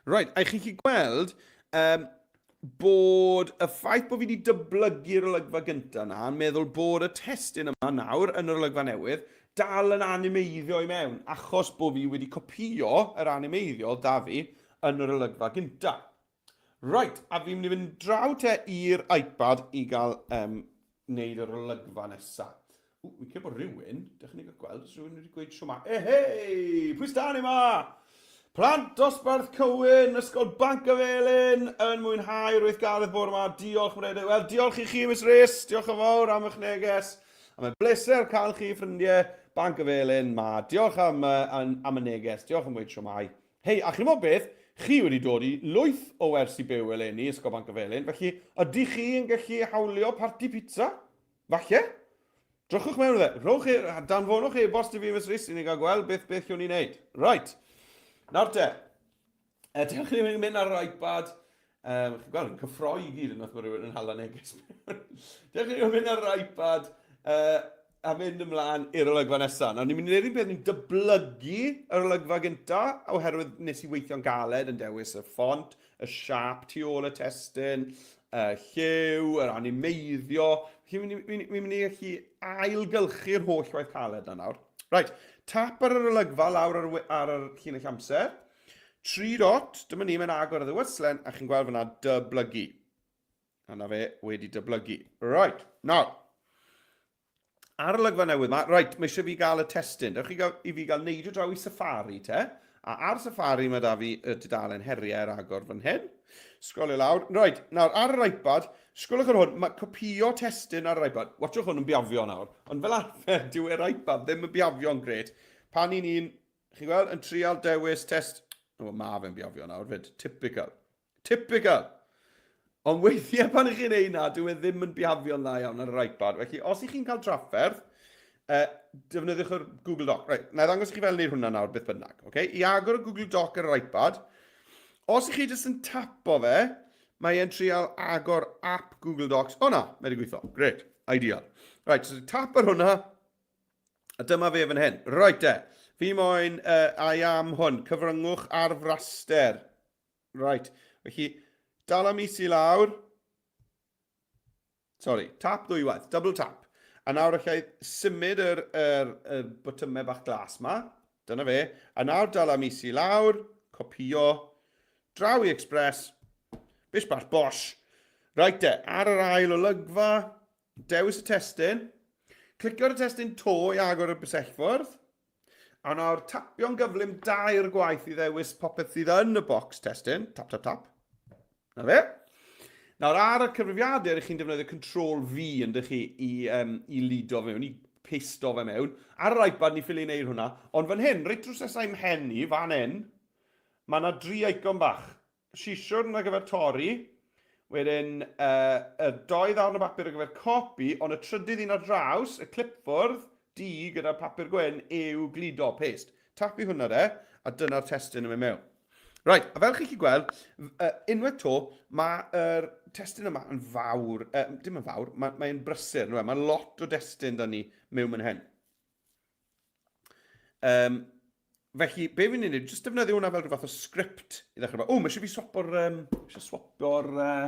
Right, a chi'n gallu gweld um, bod y ffaith bod fi wedi dyblygu'r olygfa gyntaf yna yn meddwl bod y testun yma nawr yn yr olygfa newydd dal yn animeiddio i mewn achos bod fi wedi copïo yr animeiddio da fi yn yr olygfa gyntaf. Right, a fi'n mynd i fynd draw te i'r iPad i gael um, wneud yr olygfa nesa. Ww, fi'n credu bod rhywun, dych chi'n gael gweld, os rhywun wedi gweud siwma. E hei, pwy sda ni ma? Plant dosbarth Cywyn, Ysgol Banc y Felin, yn mwynhau'r weithgaredd bore yma. Diolch, Mredydd. Wel, diolch i chi, Miss Rhys. Diolch yn fawr am eich neges. A mae'n bleser cael chi, ffrindiau Banc y Felin ma. Diolch am, uh, am, am y neges. Diolch am weud siwmai. Hei, a chimod beth? Chi wedi dod i lwyth o wersi byw eleni, Ysgol Banc y Felin, felly ydych chi yn gallu hawlio parti pizza? Falle? Drychwch mewn iddo. Rhowch e, danfonwch e-bost i fi, Miss Rhys, i ni gael gweld beth beth llwn ni'n neud. Right. Nawr te. E, dewch i ni mynd ar yr iPad. Um, chi'n gweld, yn cyffroi i gyd unwaith mae rhywun yn hala neges mewn. Dewch i ni mynd ar yr iPad uh, a mynd ymlaen i'r olygfa nesaf. Nawr, ni'n mynd i wneud un peth, ni'n dyblygu yr olygfa gynta, oherwydd nes i weithio'n galed yn dewis y ffont, y siap tu ôl y testun, y lliw, yr animeiddio. Felly, mi'n mynd i gallu ailgylchu'r holl waith caled na nawr. Right, tap ar yr olygfa lawr ar, ar yr llinell amser. Tri dot, dyma ni, mae'n agor y ddewislen, a chi'n gweld fyna dyblygu. A na fe wedi dyblygu. Right, nawr. Ar y lygfa newydd yma, right, mae eisiau fi gael y testun. Dewch i, gael, i fi gael neidio draw i Safari te. A ar Safari mae da fi y dudalen heriau ar agor fan hyn. Sgrolio lawr. Right, nawr ar yr iPad, sgrolwch ar hwn, mae copio testun ar yr iPad. Watchwch hwn yn biafio nawr. Ond fel arfer, dyw yr iPad ddim yn biafio'n gret. Pan i ni'n Chi'n gweld, yn trial dewis test... O, mae fe'n biafio nawr fyd. Typical. Typical! Ond weithiau pan ych chi'n ei na, dyw e ddim yn biafio'n dda iawn ar yr iPad. Felly, os ych chi'n cael trafferth, eh, defnyddiwch yr Google Doc. Right, na i ddangos i chi fel wneud hwnna nawr, beth bynnag. Okay? I agor y Google Doc ar yr iPad, os ych chi jyst yn tapo fe, mae e'n trial agor app Google Docs. O na, mae wedi gweithio. Great. Ideal. Right, so tap ar hwnna, A dyma fe fan hyn. Right de. Fi moyn uh, I am hwn. Cyfryngwch ar fraster. Right. Felly, dal am is i lawr. Sorry, tap ddwywaith. Double tap. A nawr allai symud yr, yr, yr botymau bach glas ma. Dyna fe. A nawr dal am is i lawr. Copio. Draw i Express. Bish bash bosh. Right de. Ar yr ail olygfa. Dewis y testun. Clicio ar y testun to i agor y bysellfwrdd. A nawr tapio'n gyflym dair gwaith i ddewis popeth sydd yn y bocs testun. Tap, tap, tap. Na fe. Nawr ar y cyfrifiadur, ych chi'n defnyddio Control V yn dych chi i, um, i lido fe mewn, i pasto fe mewn. Ar yr iPad ni ffili wneud hwnna. Ond fan hyn, reit drws nesau mhen i, fan hyn, mae yna dri icon bach. Sisiwrn ar gyfer torri, wedyn uh, y doi ddarn o bapur ar gyfer copi, ond y trydydd un ar draws, y clipfwrdd du gyda'r papur gwyn yw gludo, paste. Tapu hwnna de, a dyna'r testun yn mynd mewn. Right, a fel chi'n gallu gweld, uh, unwaith to, mae'r testun yma yn fawr, uh, dim yn fawr, mae'n mae brysur, mae mae lot o destun da ni mewn man hyn. Um, felly, be fi'n ei wneud, jyst defnyddio hwnna fel rhyw fath o sgript i ddechrau. O, mae eisiau fi swapo'r, um, eisiau swapo'r uh,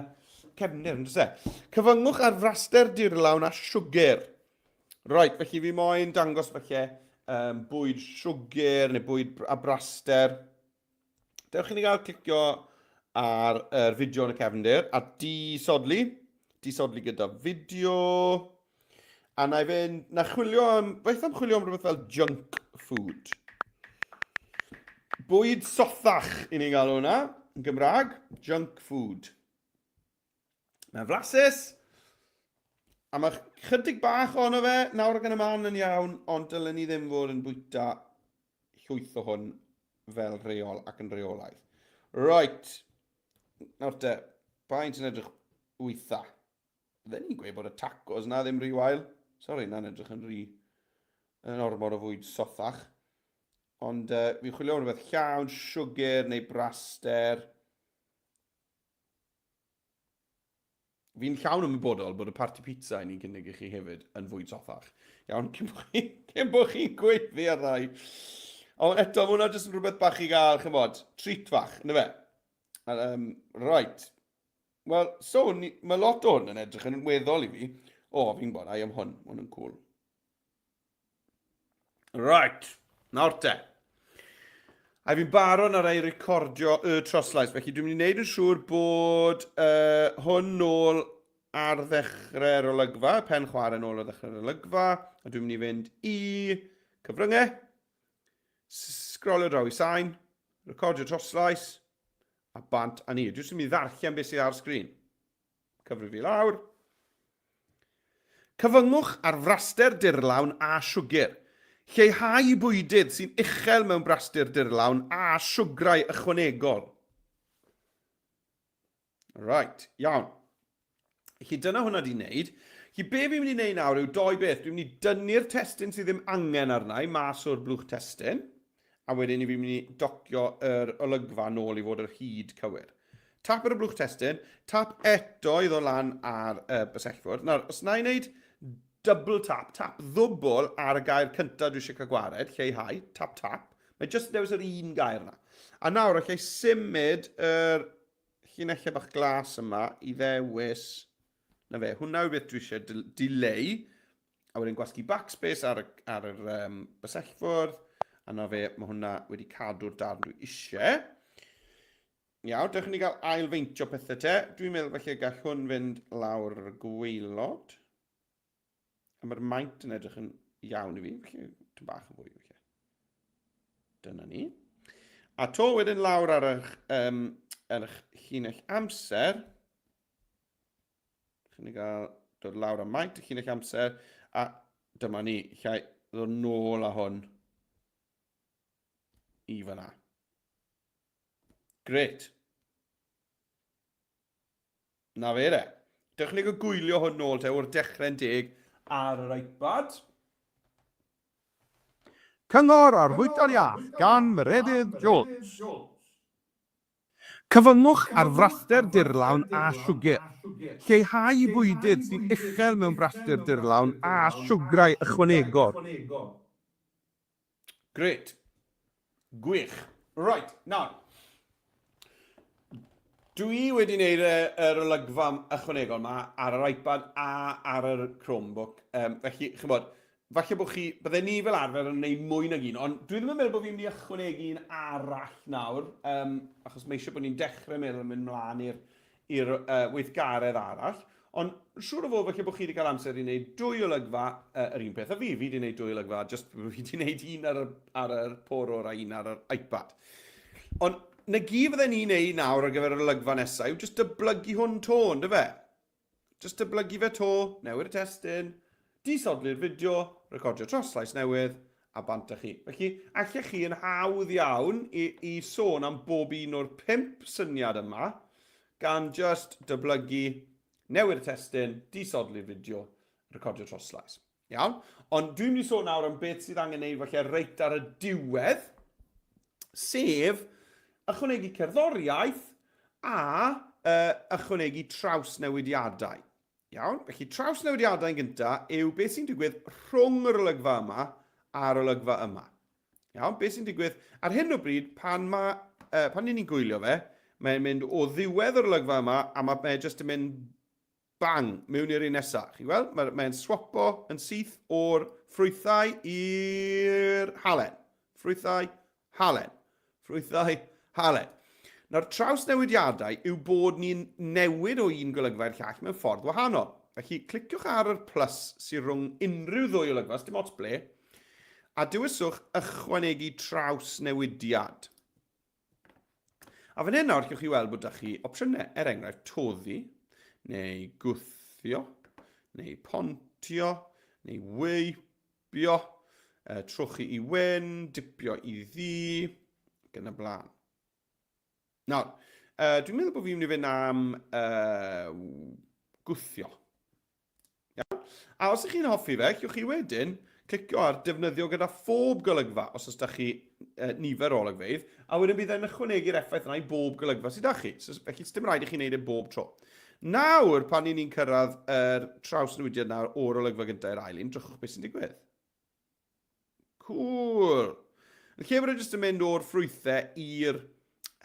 cefndir, yn e? Cyfyngwch ar fraster dirlawn a siwgr. Right, felly fi moyn dangos felly um, bwyd siwgr neu bwyd a braster. Dewch i ni gael clicio ar yr fideo yn y cefndir a disodli. Disodli gyda fideo. A na i fynd, na chwilio am, beth am chwilio am rhywbeth fel junk food? Bwyd sothach i ni'n gael hwnna, yn Gymraeg, junk food. Mae'n flasus. A mae chydig bach ohono fe nawr ac yn y man yn iawn, ond dylen ni ddim fod yn bwyta llwyth o hwn fel rheol ac yn rheolaidd. Right. Nawr te, pa un sy'n edrych wytha? Fydden ni'n gweud bod y tacos na ddim rhy wael. Sori, na'n edrych yn rhy... yn ormod o fwyd sothach. Ond uh, fi'n chwilio am rhywbeth llawn siwgr neu braster. Fi'n llawn ymwybodol bod y parti pizza i ni'n cynnig i chi hefyd yn fwyd sothach. Iawn, cyn bod chi'n cyn bod chi'n gweiddi ar rai. Ond eto, mae hwnna jyst yn rhywbeth bach i gael, chymod, treat fach, ynddo fe? Um, right. Wel, so, ni, mae lot o hwn yn edrych yn weddol i fi. O, fi'n gwybod, I am hwn, hwn yn cool. Right, nawr te. A fi'n barod ar ei recordio y troslais, felly dwi'n mynd i wneud yn siŵr bod uh, hwn nôl ar ddechrau'r olygfa, pen chwarae nôl ar ddechrau'r olygfa, a dwi'n mynd i fynd i cyfryngau, sgrolio draw i sain, recordio troslais, a bant a ni. Dwi'n mynd i ddarllen beth sydd ar sgrin. Cyfrif fi lawr. Cyfyngwch ar fraster dirlawn a siwgr. Lleihau bwydydd sy'n uchel mewn braster dirlawn a siwgrau ychwanegol. Right, iawn. Felly dyna hwnna di wneud. Felly be fi'n mynd i wneud nawr yw doi beth. Dwi'n mynd i dynnu'r testun sydd ddim angen arna i mas o'r blwch testun. A wedyn i fi'n mynd i docio yr olygfa nôl i fod yr hyd cywir. Tap ar y blwch testun, tap eto i ddod lan ar y bysellfwrdd. Nawr, os na i wneud double tap, tap ddwbl ar y gair cyntaf dwi eisiau cael gwared, lleihau, tap tap. Mae jyst dewis yr un gair yna. A nawr, allai symud yr llinellau bach glas yma i ddewis, na fe, hwnna yw beth dwi eisiau dileu, a wedyn gwasgu backspace ar, y, ar yr um, bysellfwrdd, a na fe, mae hwnna wedi cadw'r darn dwi eisiau. Iawn, dewch i ni gael ail-feintio pethau te. Dwi'n meddwl felly gall hwn fynd lawr y gwaelod. A mae'r maint yn edrych yn iawn i fi, felly tyn bach yn fwy felly. Dyna ni. A to wedyn lawr ar eich, um, ar eich llinell amser. Chi'n ni gael dod lawr am maint y llinell amser. A dyma ni, llai ddod nôl â hwn i fyna. Gret. Na fe de. Dewch ni gael gwylio hwn nôl te o'r dechrau'n deg ar yr iPad. Cyngor ar fwyta'n iach gan Meredydd Jones. Cyfyngwch ar fraster dirlawn a siwgr. Lleihau bwydydd sy'n uchel mewn braster dirlawn a siwgrau ychwanegol. Grêt. Gwych. Right, nawr. Dwi wedi gwneud yr olygfa ychwanegol yma ar yr iPad a ar yr Chromebook. Um, felly, chybod, falle bod chi, bydde ni fel arfer yn gwneud mwy nag un, ond dwi ddim yn meddwl bod fi'n mynd i ychwanegu un arall nawr, um, achos mae eisiau bod ni'n dechrau meddwl yn mynd mlaen i'r i'r uh, weithgaredd arall. Ond siŵr o fod falle bod chi wedi cael amser i wneud dwy olygfa, uh, yr un peth a fi, fi wedi wneud dwy olygfa, just fi wedi wneud un ar y, ar yr porwr a un ar yr iPad. Ond na gyd fydden ni'n neud nawr ar gyfer yr olygfa nesaf yw just dyblygu hwn to, ynddo fe? Just dyblygu fe to, newid y testun, disodli'r fideo, recordio troslais newydd, a bant â chi. Felly, allech chi yn hawdd iawn i, i sôn am bob un o'r pump syniad yma, gan just dyblygu, newid y testun, disodli'r fideo, recordio troslais. Iawn? Ond dwi'n mynd i sôn nawr am beth sydd angen neud falle reit ar y diwedd, sef ychwanegu cerddoriaeth a uh, ychwanegu trawsnewidiadau. Iawn, felly trawsnewidiadau yn gyntaf yw beth sy'n digwydd rhwng yr olygfa yma a'r olygfa yma. Iawn, beth sy'n digwydd ar hyn o bryd pan, ma, uh, pan ni'n gwylio fe, mae'n mynd o ddiwedd yr olygfa yma a mae e jyst yn mynd bang mewn i'r un nesaf. Chi'n gweld? Mae'n mae swapo yn syth o'r ffrwythau i'r halen. Ffrwythau, halen. Ffrwythau, halen. Nawr, trawsnewidiadau yw bod ni'n newid o un golygfa i'r llall mewn ffordd wahanol. Felly, cliciwch ar yr plus sydd rhwng unrhyw ddwy olygfa, dim ots ble, a dewiswch ychwanegu trawsnewidiad. A fan hyn nawr, gallwch chi weld bod da chi opsiynau, er enghraifft, toddi, neu gwthio, neu pontio, neu weipio, trochi i wyn, dipio i ddu, ac yn y blaen. Nawr, dwi'n meddwl bod fi'n mynd i fynd am gwthio. Iawn? A os ych chi'n hoffi fe, allwch chi wedyn clicio ar defnyddio gyda phob golygfa os oes da chi nifer o olygfeydd, a wedyn bydd e'n ychwanegu'r effaith yna i bob golygfa sydd da chi. So, felly, dim rhaid i chi wneud e bob tro. Nawr, pan ni'n cyrraedd yr trawsnewidiad nawr o'r olygfa gyntaf i'r ail un, drychwch beth sy'n digwydd. Cool. Yn lle bod e jyst yn mynd o'r ffrwythau i'r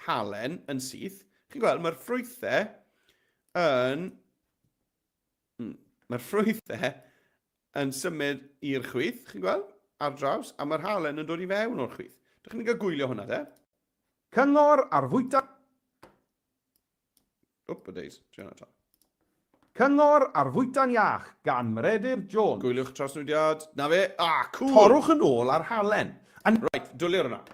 halen yn syth, chi'n gweld, mae'r ffrwythau yn Mae'r ffrwythau yn symud i'r chwith, chi'n gweld, ar draws, a mae'r halen yn dod i fewn o'r chwith. Dych chi'n cael gwylio hwnna, de? Cyngor ar fwyta... Oop, a days. Trio hwnna 'to. Cyngor ar fwyta'n iach gan Meredydd Jones. Gwyliwch trawsnewidiad. Na fe. Ah, cool! Torrwch yn ôl ar halen. A. Right, dwli ar hwnna.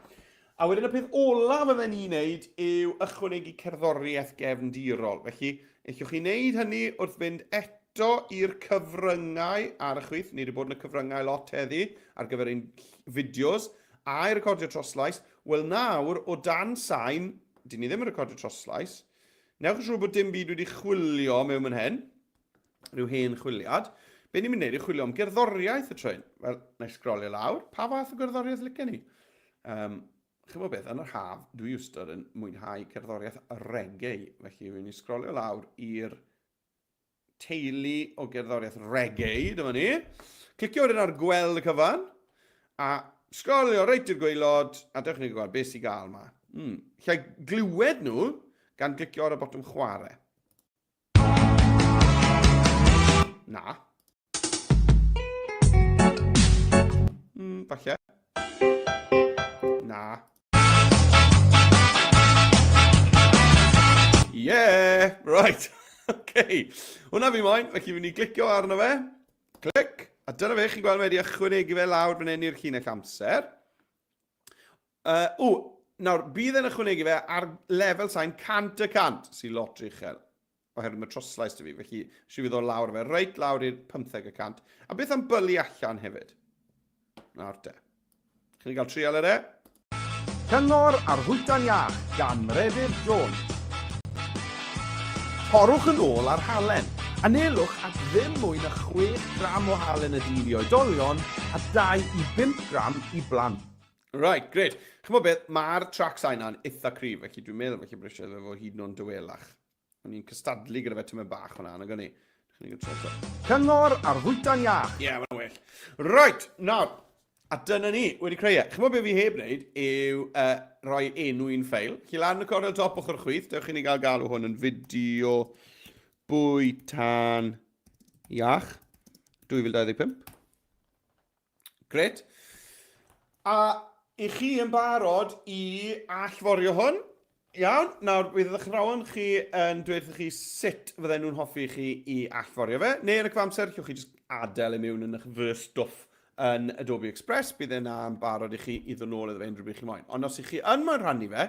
A wedyn y peth olaf fydden ni'n wneud yw ychwanegu cerddoriaeth gefndirol. Felly, ellwch chi wneud hynny wrth fynd eto i'r cyfryngau ar y chwith. Ni wedi bod yn y cyfryngau lot heddi ar gyfer ein fideos a'i recordio troslais. Wel nawr, o dan sain, dyn ni ddim yn recordio troslais. Newch yn siŵr bod dim byd wedi chwilio mewn fan hyn. Rhyw hen chwiliad. Be ni'n mynd i wneud yw chwilio am gerddoriaeth y tro hyn. Wel, na i sgrolio lawr. Pa fath o gerddoriaeth licen ni? Um, Chymod beth, yn yr haf, dwi wastad yn mwynhau cerddoriaeth reggae. Felly, fi'n mynd i sgrolio lawr i'r teulu o gerddoriaeth reggae, dyma ni. Clicio wedyn ar gweld y cyfan, a sgrolio reit i'r gwaelod, a dewch ni gweld beth sy'n gael yma. Lle glywed nhw gan glicio ar y botwm chwarae. Na. Falle. Na. Yeah! Right. OK. Hwna fi moyn, felly fi'n mynd i glicio arno fe. Clic. A dyna fe, chi'n gweld mae wedi ychwanegu fe lawr fan hyn i'r llinell amser. O, nawr, bydd e'n ychwanegu fe ar lefel sain 100%, sy'n lot rhy uchel, oherwydd mae troslais 'da fi, felly eisiau fi ddod lawr fe, reit lawr i'r 15%. A beth am bylu allan hefyd? Nawr te. Chi'n cael trial ar e? Cyngor ar fwyta'n iach gan Meredydd Jones. Torrwch yn ôl ar halen. Anelwch at ddim mwy na 6 gram o halen y dydd i oedolion a 2 i 5 gram i blant. Right, great. Ch'mod beth, mae'r track sain na'n eitha cryf, felly dwi'n meddwl felly bod eisiau iddo fo hyd yn oed yn dawelach. O'n i'n cystadlu gyda fe tymed bach hwnna, nag o'n i? Cyngor ar fwyta'n iach. Ie, yeah, mae'n well. Right, nawr, a dyna ni, wedi creu e. Ch'mod beth fi heb wneud yw rhoi enw i'n ffeil. Chi lan y cornel top ochr chwith, dewch i ni gael galw hwn yn fideo bwyta'n iach 2025. Gret. A i chi yn barod i allforio hwn? Iawn, nawr bydd eich athrawon chi yn dweud wrthych chi sut fydden nhw'n hoffi chi i allforio fe, neu yn y cyfamser, allwch chi jyst adael e mewn yn eich fy stwff yn Adobe Express, bydd e'n yn barod i chi i ddod nôl iddo fe unrhyw bryd chi moyn. Ond os ych chi yn moyn rhannu fe,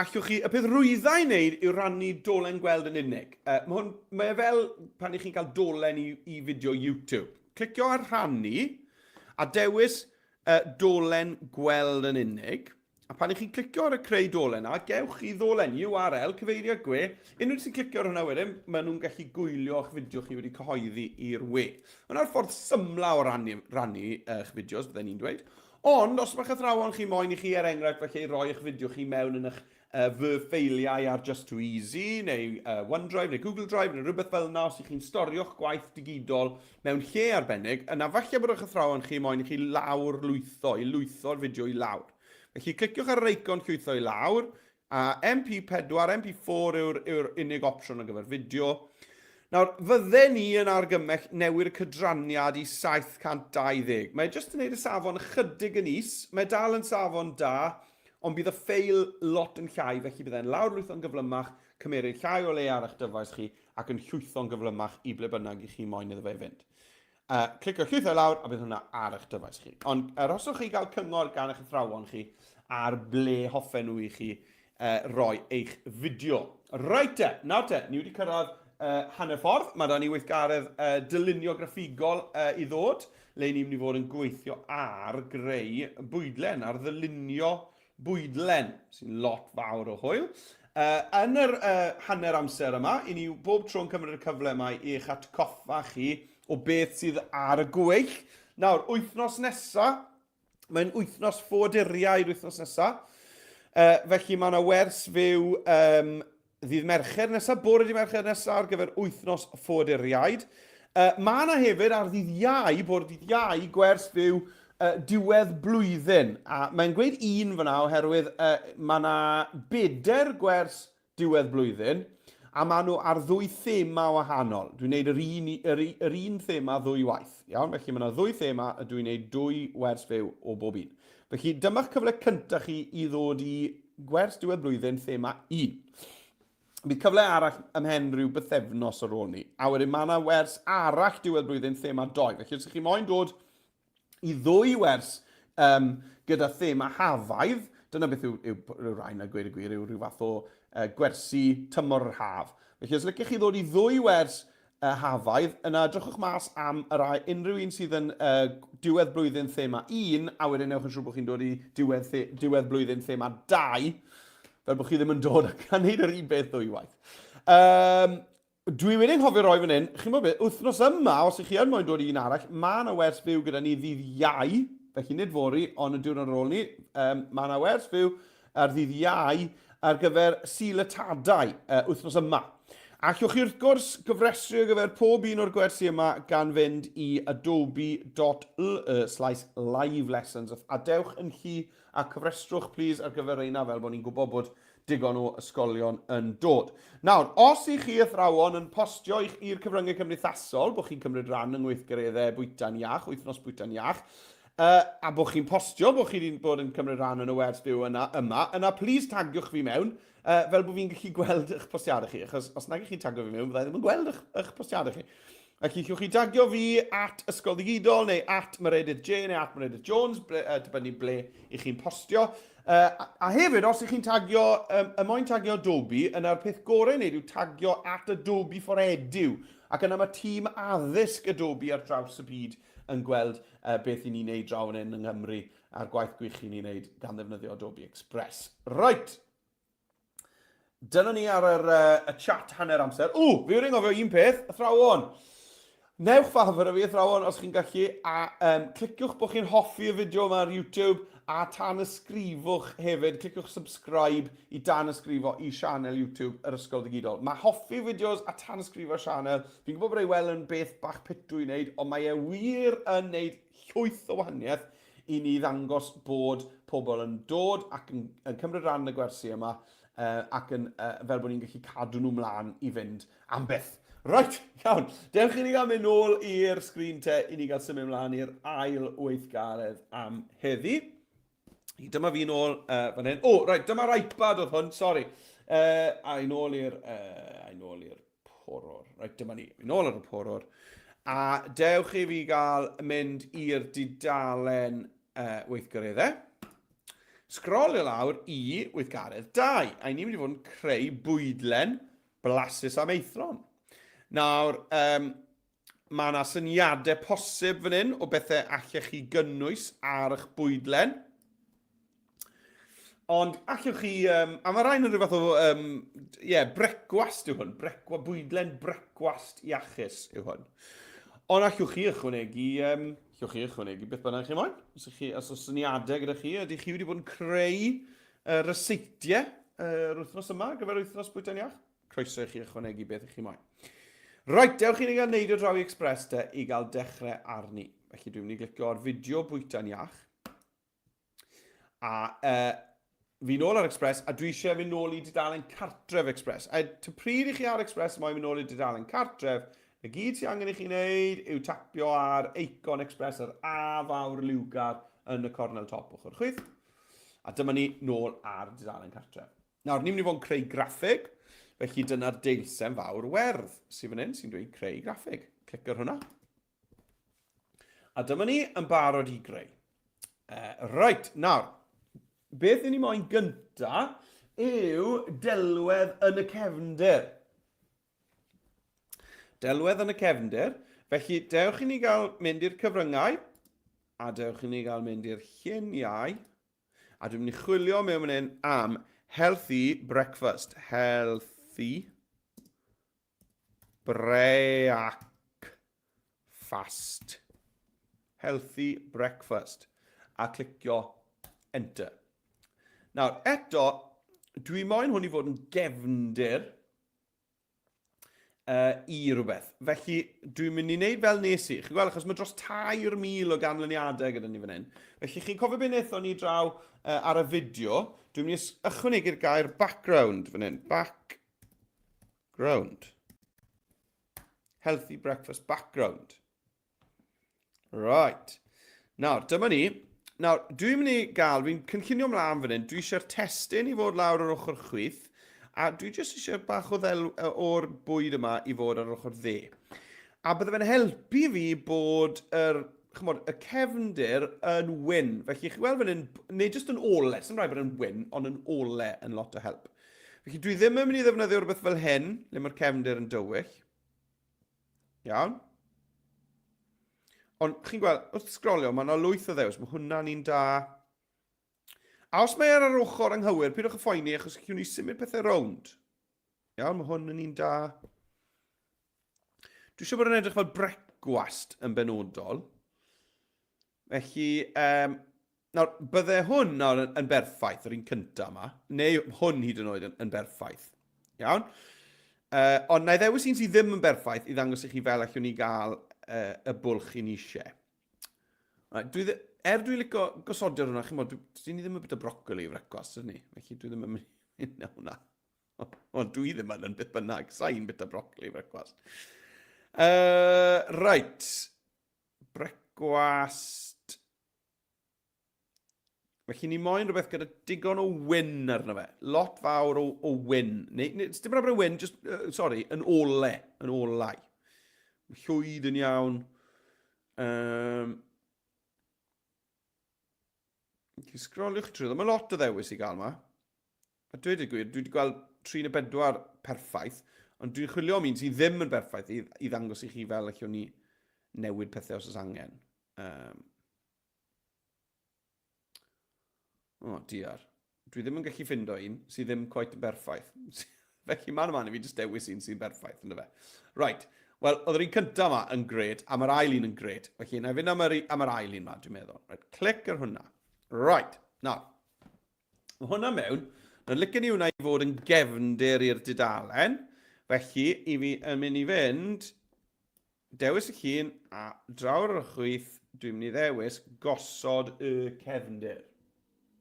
allwch chi, y peth rwydda i wneud yw rannu dolen gweld yn unig. Mae, hwn, mae e fel pan ych chi'n cael dolen i, i fideo YouTube. Clicio ar rhannu a dewis uh, dolen gweld yn unig. A pan ych chi'n clicio ar y creu dolen na, gewch chi ddolen URL, cyfeiriad gwe. Unrhyw sy'n clicio ar hwnna wedyn, maen nhw'n gallu gwylio eich fideo chi wedi cyhoeddi i'r we. Hwna'r ffordd symla o rannu, rannu eich fideos, bydden ni'n dweud. Ond, os mae'ch athrawon chi moyn i chi, er enghraifft, felly roi eich fideo chi mewn yn eich fy ffeiliau ar Just Too Easy neu OneDrive neu Google Drive neu rhywbeth fel yna, os ych chi'n storio'ch gwaith digidol mewn lle arbennig, yna falle bod eich athrawon chi moyn i chi lawr lwytho, i lwytho'r fideo i lawr. Felly cliciwch ar yr eicon llwytho i lawr, a MP4, MP4 yw'r yw unig opsiwn ar gyfer fideo. Nawr, fydden ni yn argymell newid y cydraniad i 720. Mae jyst yn gwneud y safon ychydig yn is, mae dal yn safon da, Ond bydd y ffeil lot yn llai, felly bydd e'n lawrlwytho'n gyflymach, cymeryd llai o le ar eich dyfais chi, ac yn llwytho'n gyflymach i ble bynnag i chi moyn iddo fe fynd. Clicio llwytho i lawr, a bydd hwnna ar eich dyfais chi. Ond arhoswch chi gael cyngor gan eich athrawon chi ar ble hoffen nhw i chi roi eich fideo. Reit te, nawr te, ni wedi cyrraedd hanner ffordd. Mae da ni weithgaredd dylunio graffigol i ddod, le ni'n mynd i fod yn gweithio ar greu bwydlen, ar ddylunio bwydlen, sy'n lot fawr o hwyl. Yn yr hanner amser yma, i ni bob tro'n cymryd y cyfle yma i'ch atgoffa chi o beth sydd ar y gweill. Nawr, wythnos nesa, mae'n wythnos ffoaduriaid wythnos nesa. Felly mae yna wers fyw um, ddydd Mercher nesaf, bore dydd Mercher nesaf ar gyfer wythnos ffoaduriaid. Mae yna hefyd ar ddydd Iau, bore dydd Iau, gwers fyw diwedd blwyddyn. A mae'n gweud un fyna oherwydd mae yna bedair gwers diwedd blwyddyn, a maen nhw ar ddwy thema wahanol. Dwi'n neud yr un, yr, yr un thema ddwy waith. Iawn, felly mae yna ddwy thema a dwi'n neud dwy wers fyw o bob un. Felly dyma'ch cyfle cyntaf chi i ddod i gwers diwedd blwyddyn thema 1. Bydd cyfle arall ymhen rhyw bythefnos ar ôl ni. A wedyn mae yna wers arall diwedd blwyddyn thema 2. Felly os ydych chi moyn dod i ddwy wers um, gyda thema hafaidd, dyna beth yw, yw, yw rhain a gweud y gwir, yw rhyw fath o gwersi tymor yr haf. Felly os licech chi ddod i ddwy wers hafaidd, yna drychwch mas am y rai, unrhyw un sydd yn diwedd blwyddyn thema 1, a wedyn newch yn siŵr bod chi'n dod i diwedd, the, diwedd blwyddyn thema 2, fel bod chi ddim yn dod ac yn gwneud yr un beth ddwy waith. Um, Dwi wedi anghofio roi fan hyn, chi'n gwybod beth, wythnos yma, os ych chi yn moyn dod i un arall, mae yna wers fyw gyda ni ddydd Iau, felly nid fory, ond y diwrnod ar ôl ni, um, mae yna wers fyw ar ddydd Iau ar gyfer Sul y Tadau uh, wythnos yma. Allwch chi wrth gwrs gyfrestru ar gyfer pob un o'r gwersi yma gan fynd i adobe.ly slash live lessons a dewch yn llu a cyfrestrwch plîs ar gyfer reina fel bod ni'n gwybod bod digon o ysgolion yn dod. Nawr, os i chi athrawon yn postio i'ch i'r cyfryngau cymdeithasol bod chi'n cymryd rhan yng ngweithgareddau bwyta'n iach, wythnos bwyta'n iach, uh, a bod chi'n postio bod chi wedi bod yn cymryd rhan yn y wers fyw yna, yma, yna please tagiwch fi mewn, uh, fel bod fi'n gallu gweld eich postiadau chi, achos os nag ych chi'n tagio fi mewn, byddai ddim yn gweld eich, eich postiadau chi. Felly, allwch chi tagio fi at Ysgol Ddigidol neu at Meredydd J neu at Meredydd Jones, ble, dibynnu ble i chi'n postio. Uh, a, a hefyd, os ych chi'n tagio, um, y moyn tagio Adobe, yna'r peth gorau i wneud yw tagio at Adobe for Edu. Ac yna mae tîm addysg Adobe ar draws y byd yn gweld uh, beth i ni'n neud draw fan hyn yng Nghymru a'r gwaith gwych i ni'n neud gan ddefnyddio Adobe Express. Right, Dyna ni ar yr, uh, y chat hanner amser. O, fi wedi anghofio un peth, athrawon. Newch ffafr y fi, athrawon, os chi'n gallu, a um, cliciwch bod chi'n hoffi y fideo yma ar YouTube, a tanysgrifwch hefyd, cliciwch subscribe i danysgrifo i sianel YouTube yr Ysgol Ddigidol. Mae hoffi fideos a tanysgrifo sianel, fi'n gwybod bod ei weld yn beth bach pitw i wneud, ond mae e wir yn wneud llwyth o wahaniaeth i ni ddangos bod pobl yn dod ac yn, yn cymryd rhan yn y gwersi yma uh, ac yn, uh, fel bod ni'n gallu cadw nhw mlaen i fynd am byth. Right, iawn. Dewch i ni gael mynd nôl i'r sgrin te i ni gael symud mlaen i'r ail weithgaredd am heddi. Dyma fi nôl uh, fan hyn. O, oh, right, dyma'r iPad oedd hwn, sori. Uh, a i nôl i'r uh, i nôl i'r porwr. Reit, dyma ni. Fi'n ôl ar y porwr. A dewch i fi gael mynd i'r dudalen uh, weithgareddau. Sgrolio lawr i weithgaredd 2. A ni'n mynd i fod yn creu bwydlen blasus am eithron. Nawr, um, mae yna syniadau posib fan hyn o bethau allech chi gynnwys ar eich bwydlen. Ond allwch chi, um, a mae rhain yn rhyw fath o, um, yeah, brecwast yw hwn, brecwa, bwydlen brecwast iachus yw hwn. Ond allwch chi ychwanegu, um, allwch chi ychwanegu beth bynnag chi moyn. Os, chi, os oes syniadau gyda chi, ydych chi wedi bod yn creu ryseitiau yr uh, wythnos yma ar gyfer wythnos bwyta'n iach? Croeso i chi ychwanegu beth ych chi moyn. Right, dewch i ni gael neidio draw i Express te i gael dechrau arni. Felly dwi'n mynd i glicio ar fideo bwyta'n iach. A uh, fi nôl ar Express, a dwi eisiau mynd nôl i dudalen cartref Express. A ty pryd i chi ar Express, mae'n mynd nôl i dudalen cartref, y gyd sy'n angen i chi wneud yw tapio ar eicon Express, yr A fawr liwgar yn y cornel top ochr chwith. A dyma ni nôl ar dudalen cartref. Nawr, ni'n mynd i fod yn creu graffig, felly dyna'r deilsen fawr werdd sydd fan hyn, sy'n dweud creu graffig. Clic ar hwnna. A dyma ni yn barod i greu. Uh, right, nawr, beth ni moyn gynta yw delwedd yn y cefndir. Delwedd yn y cefndir. Felly, dewch i ni gael mynd i'r cyfryngau, a dewch i ni gael mynd i'r lluniau, a dwi'n mynd i chwilio mewn fan hyn am healthy breakfast. Healthy breakfast. Healthy breakfast. A clicio enter. Nawr, eto, dwi moyn hwn i fod yn gefndir i rhywbeth. Felly, dwi'n mynd i wneud fel nes i. Chi'n gweld, achos mae dros 3,000 o ganlyniadau gyda ni fan hyn. Felly, chi'n cofio beth wnaethon ni draw ar y fideo? Dwi'n mynd i ychwanegu'r gair background fan hyn. Background. Healthy breakfast background. Right. Nawr, dyma ni. Nawr, dwi'n mynd i gael, fi'n cynllunio mlaen fan hyn, dwi eisiau'r testun i fod lawr ar ochr chwith, a dwi jyst eisiau bach o ddel, o'r bwyd yma i fod ar ochr dde. A bydde fe'n helpu fi bod yr, chymod, y cefndir yn wyn. Felly, chi'n gweld fan hyn, neu jyst yn ole, sy'n rhaid bod yn wyn, ond yn ole yn lot o help. Felly, dwi ddim yn mynd i ddefnyddio rhywbeth fel hyn, le mae'r cefndir yn dywyll. Iawn? Ond chi'n gweld, wrth sgrolio, mae yna lwyth o ddewis. Mae hwnna'n un da. A os mae ar yr ochr anghywir, pidwch y phoeni achos chi'n ni symud pethau rownd. Iawn, mae hwn yn un da. Dwi eisiau bod yn edrych fel brecwast yn benodol. Felly, um, nawr, bydde hwn nawr yn, yn berffaith, yr un cyntaf yma, neu hwn hyd yn oed yn, yn berffaith. Iawn? Uh, ond na i ddewis un sydd ddim yn berffaith i ddangos i chi fel allwn ni gael uh, y bwlch i ni eisiau. Right, dwi er dwi'n licio gosodiad hwnna, chi'n bod, dwi, ni ddim yn bit o brocoli i frecwast, ydyn ni? Felly dwi ddim yn mynd i hwnna. Ond dwi ddim yn yn beth bynnag, sa'n bit o brocoli i frecwast. Uh, right, Brecwast. Felly ni moyn rhywbeth gyda digon o wyn arno fe. Lot fawr o, o wyn. Neu, neu dim rhaid bod yn wyn, just, uh, sorry, yn ole, yn olau. Llwyd yn iawn. Um, Chi sgroliwch trwy. Mae lot o ddewis i gael yma. A dweud y gwir, dwi wedi gweld 3 neu 4 perffaith, ond dwi'n chwilio am un sydd ddim yn berffaith i, i ddangos i chi fel allwn ni newid pethau os oes angen. Um, o, oh, diar. Dwi ddim yn gallu ffindo un sydd ddim quite yn berffaith. Felly man yma i fi jyst dewis un sy'n berffaith, ynddo fe. Right. Wel, oedd yr un cyntaf yma yn gret, a mae'r ail un yn gret. Felly, na i fynd am yr, am yr ail un yma, dwi'n meddwl. Right, clic ar hwnna. Right, nawr. Mae hwnna mewn. Nawr, licen i hwnna i fod yn gefndir i'r dudalen. Felly, i fi yn mynd i fynd, dewis y llun, a draw ar y chwith, dwi'n mynd i ddewis gosod y cefndir.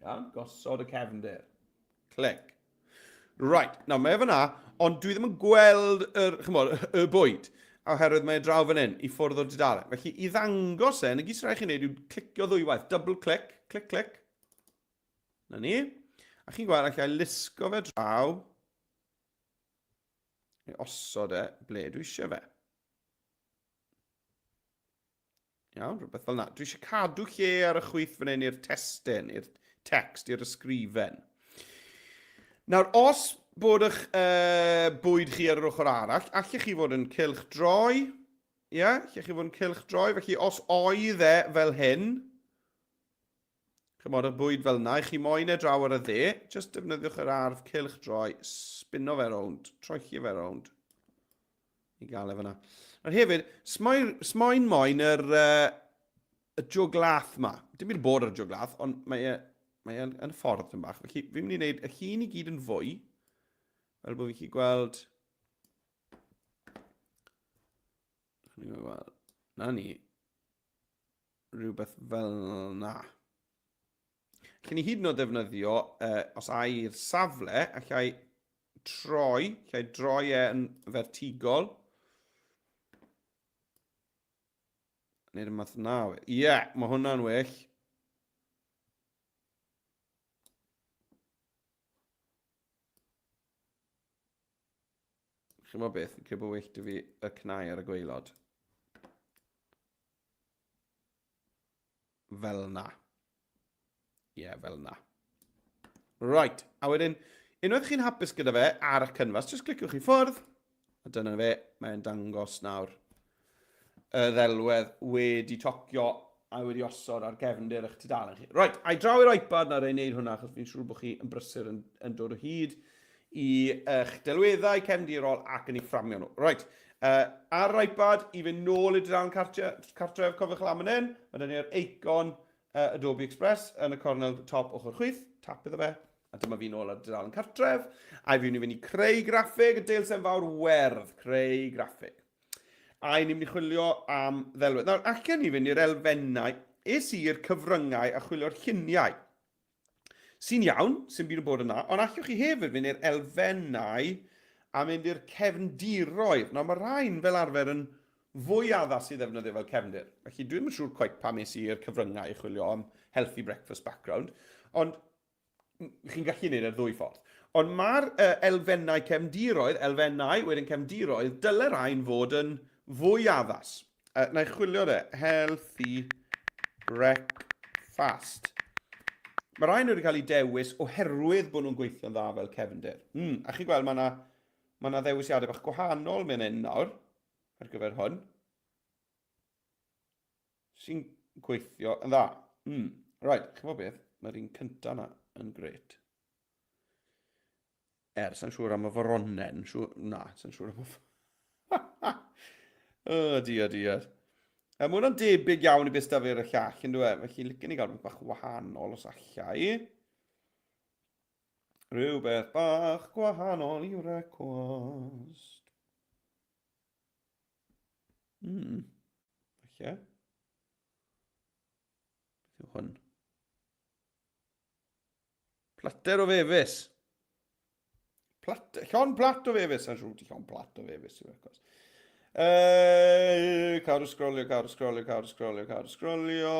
Iawn, gosod y cefndir. Clic. Right, nawr mae e fyna, ond dwi ddim yn gweld yr, chymod, y bwyd, oherwydd mae e draw fan hyn, i ffwrdd o'r dudalen. Felly, i ddangos e, na gyd sy'n rhaid chi wneud yw clicio ddwywaith, double click, clic, clic. Na ni. A chi'n gweld, allai lusgo fe draw. Neu osod e ble dwi eisiau fe. Iawn, rhywbeth fel yna. Dwi eisiau cadw lle ar y chwith fan hyn i'r testun, i'r text, i'r ysgrifen. Nawr, os bod eich uh, bwyd chi ar yr ochr arall, allech chi fod yn cylch droi. Ie, yeah, allech chi fod yn cylch droi. Felly, os oedd e fel hyn, Chymod, y bwyd fel yna, i chi moyn e draw ar y dde, just defnyddiwch yr arf cylch droi, spinno fe rownd, troelli fe rownd, i gael e fyna. Nawr hefyd, smoen, smoen moyn yr, uh, y jwglath ma. Dim byd bod ar y jwglath, ond mae e, mae e yn, yn ffordd yn bach. Felly, fi'n mynd i wneud y llun i gyd yn fwy, fel bod fi'n gallu gweld... Na ni, rhywbeth fel na. Allen ni hyd yn oed ddefnyddio, uh, os ai i'r safle, allai troi, allai droi e yn fertigol. Neu'r math na. Ie, yeah, mae hwnna'n well. Chi'n gwybod beth, fi'n credu bod well 'da fi y cnau ar y gwaelod. Fel na. Ie, yeah, fel na. Right, a wedyn, unwaith chi'n hapus gyda fe ar y cynfas, just cliciwch i ffwrdd. A dyna fe, mae'n dangos nawr y ddelwedd wedi tocio a wedi osod ar gefndir eich tudalen chi. Right, a i draw i'r iPad nawr i wneud hwnna, achos fi'n siŵr bod chi yn brysur yn, yn dod o hyd i eich delweddau cefndirol ac yn ei fframio nhw. Right, uh, ar yr iPad, i fynd nôl i'r dudalen cartref, cartref cofiwch lan fan hyn, mae dyn ni'r eicon uh, Adobe Express yn y cornel top ochr chwith, tap iddo fe, A dyma fi nôl ar dudalen cartref, a fi'n mynd i creu graffig, y deilsen fawr werdd, creu graffig. A ni'n mynd i chwilio am ddelwedd. Nawr, allan ni fynd i'r elfennau, es i'r cyfryngau a chwilio'r lluniau. Sy'n iawn, sy'n byd yn bod yna, ond allwch chi hefyd fynd i'r elfennau a mynd i'r cefndiroedd. Nawr, mae rhain fel arfer yn fwy addas i ddefnyddio fel cefndir. Felly, dwi'n yn siŵr cweit pam es i'r cyfryngau i chwilio am healthy breakfast background, ond chi'n gallu gwneud e'r ddwy ffordd. Ond mae'r uh, elfennau cefndiroedd, elfennau wedyn cefndiroedd, dyle rhain fod yn fwy addas. Uh, na i chwilio de, healthy breakfast. Mae rhain wedi cael eu dewis oherwydd bod nhw'n gweithio'n dda fel cefndir. Mm, a chi'n gweld, mae yna ma na ddewisiadau bach gwahanol mewn hyn nawr ar gyfer hwn. Sy'n gweithio yn dda. Mm. Right, chi'n beth? Mae'r un cynta yna yn gret. Er, sa'n siŵr am y foronen. Siŵr, na, sa'n siŵr am y... oh, dear, dear. A mae hwnna'n debyg iawn i beth da fi ar y llall, yn dweud. Felly, licen i gael rhywbeth bach wahanol os allai. Rhywbeth bach gwahanol i request. Hmm. Falle. Beth yw hwn? Plater o fefus. Plat, llon plat o fefus. Sa'n siŵr ti llon plat o fefus yw e, Uh, cadw sgrolio, cadw sgrolio, cadw sgrolio, cadw sgrolio.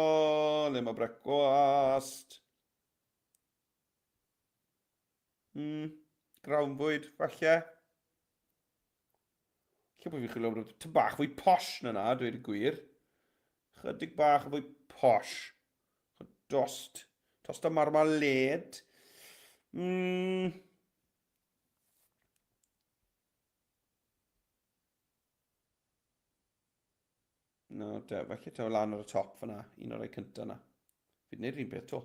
Le mae brecwast? Mm, grawnfwyd, falle. Lle bod fi'n chwilio am rhywbeth tyn bach fwy posh na na, dweud y gwir. Chydig bach fwy posh. Dost. Tost a marmalade. Mm. No, de, falle taw lan ar y top fyna, un o'r rhai cynta na. Fi wedi gwneud yr un peth to.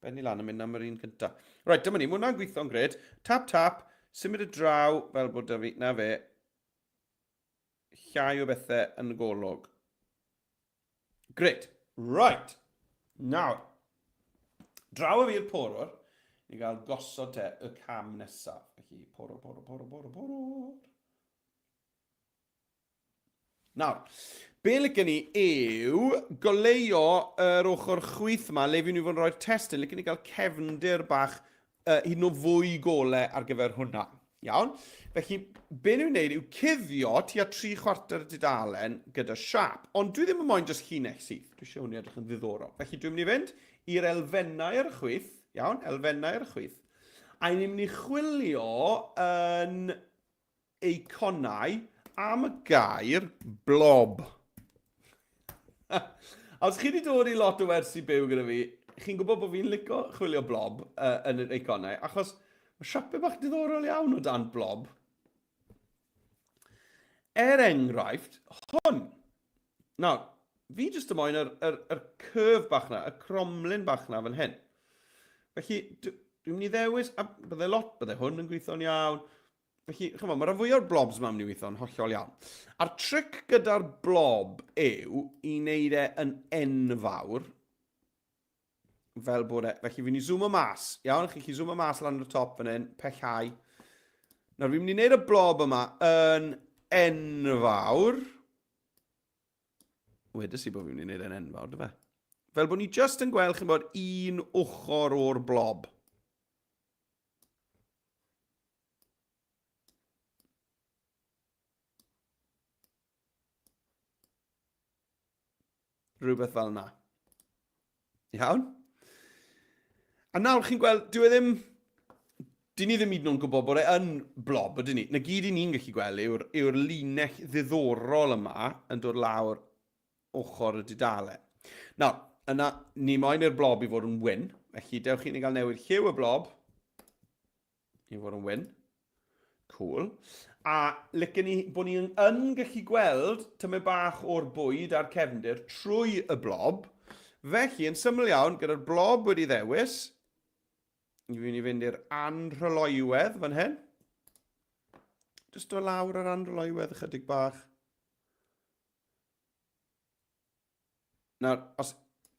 Benni lan yn mynd am yr un cynta. Right, dyma ni, mae hwnna'n gweithio'n gred. Tap, tap, symud y draw fel bod da fi, na fe, llai o bethau yn y golwg. Great. Right. Nawr, draw o fi'r porwr, ni gael gosod te y cam nesaf. Felly, porwr, porwr, porwr, porwr, porwr. Nawr, be licen ni yw goleuo yr ochr chwith yma, le fi'n mynd i fod yn rhoi'r testun. Licen ni gael cefndir bach uh, hyd yn oed fwy gole ar gyfer hwnna. Iawn? Felly, be ni'n wneud yw cuddio tua 3 chwarter y dudalen gyda siap. Ond dwi ddim yn moyn jyst llinell syth. Dwi eisiau hwn i edrych yn ddiddorol. Felly, dwi'n mynd i fynd i'r elfennau ar y chwith. Iawn? Elfennau ar y chwith. A ni'n mynd i chwilio yn eiconau am y gair blob. A os chi wedi dod i lot o wersi byw gyda fi, chi'n gwybod bod fi'n licio chwilio blob uh, yn yr eiconau, achos mae siapau bach diddorol iawn o dan blob. Er enghraifft, hwn. Nawr, fi jyst yn moyn yr, yr, yr curve bach na, y cromlin bach na fan hyn. Felly, dwi'n mynd i ddewis, a bydde lot, bydde hwn yn gweithio'n iawn. Felly, chymod, mae rhan fwy o'r blobs yma yn mynd i weithio'n hollol iawn. A'r tric gyda'r blob yw i wneud e yn enfawr, fel bod e... Felly fi'n i zoom o mas. Iawn, chi'n gallu zoom o mas lan ar y top fan hyn, pellhau. Nawr fi'n mynd i wneud y blob yma yn enfawr. Wedes i bod fi'n mynd i wneud e'n enfawr, dy fe? Fel bod ni just yn gweld, chi'n bod, un ochr o'r blob. Rhywbeth fel yna. Iawn? A nawr chi'n gweld, dyw e ddim... Dyn ni ddim hyd yn oed yn gwybod bod e yn blob, ydyn ni? Na gyd i ni'n gallu gweld yw'r yw linell ddiddorol yma yn dod lawr ochr y dudalen. Nawr, yna, ni moyn i'r blob i fod yn wyn, felly dewch i ni gael newid lliw y blob i fod yn wyn. Cool. A licen ni bod ni yn gallu gweld tymed bach o'r bwyd a'r cefndir trwy y blob. Felly, yn syml iawn, gyda'r blob wedi ddewis, Ni'n mynd i fynd i'r anrhyloiwedd fan hyn. Just dod lawr yr anrhyloiwedd ychydig bach. Nawr, os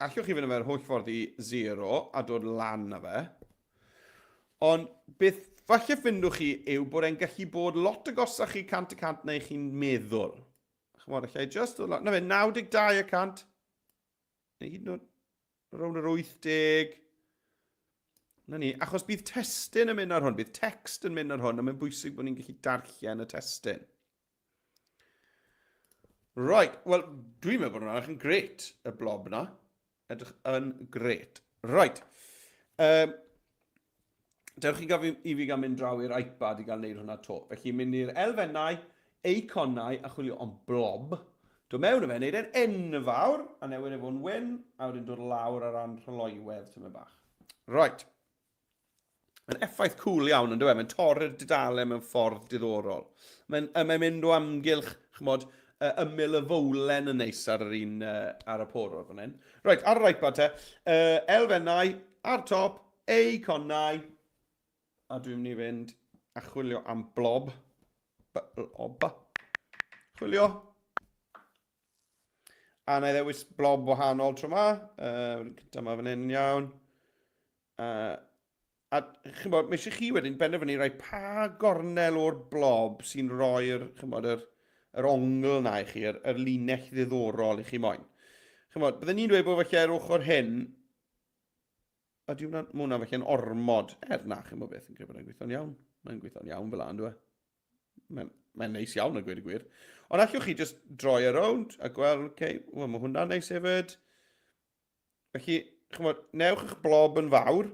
allwch chi fynd â fe'r holl ffordd i zero a dod lan â fe, ond beth falle ffindwch chi yw bod e'n gallu bod lot agosach i 100% na i chi'n meddwl. Chymod, allai just dod lan, na fe, 92 y cant, neu hyd yn oed rownd yr 80. Na ni, achos bydd testun yn mynd ar hwn, bydd text yn mynd ar hwn, a mae'n bwysig bod ni'n gallu darllen y testun. Right, wel, dwi'n meddwl bod hwnna'n edrych yn gret, y blob na. Edrych yn gret. Right. Um, dewch i, gael, i fi gael mynd draw i'r iPad i gael neud hwnna to. Felly, mynd i'r elfennau, eiconau a chwilio am blob. Dod mewn i fe, neud e'n enfawr, a newid e fo'n wyn, a wedyn dod lawr ar anrhyloiwedd tymed bach. Right. Mae'n effaith cool iawn, yn dweud. Mae'n torri'r dudalen mewn ffordd diddorol. Mae'n mae mynd o amgylch, chymod, ymyl y fowlen yn neis ar yr un, ar y porwr fan hyn. Reit, ar yr iPad te, elfennau, ar top, eiconau, a dwi'n mynd i fynd a chwilio am blob. B-l-o-b. Chwilio. A na i ddewis blob wahanol tro yma. Dyma fan hyn iawn. A chymod, mae eisiau chi wedyn benderfynu rai pa gornel o'r blob sy'n rhoi'r, chymod, yr, yr ongl na i chi, yr, yr linell ddiddorol i chi moyn. Chymod, byddwn ni'n dweud bod falle ar ochr hyn, a di hwnna, mae hwnna falle'n ormod. Er na, chymod beth, yn credu bod e'n gweithio'n iawn. Mae'n gweithio'n iawn fel yna, dwi. Mae'n mae neis iawn a gweud y gwir. Ond allwch chi just droi around a gweld, oce, okay, well, mae hwnna'n neis hefyd. Felly, chymod, newch eich blob yn fawr,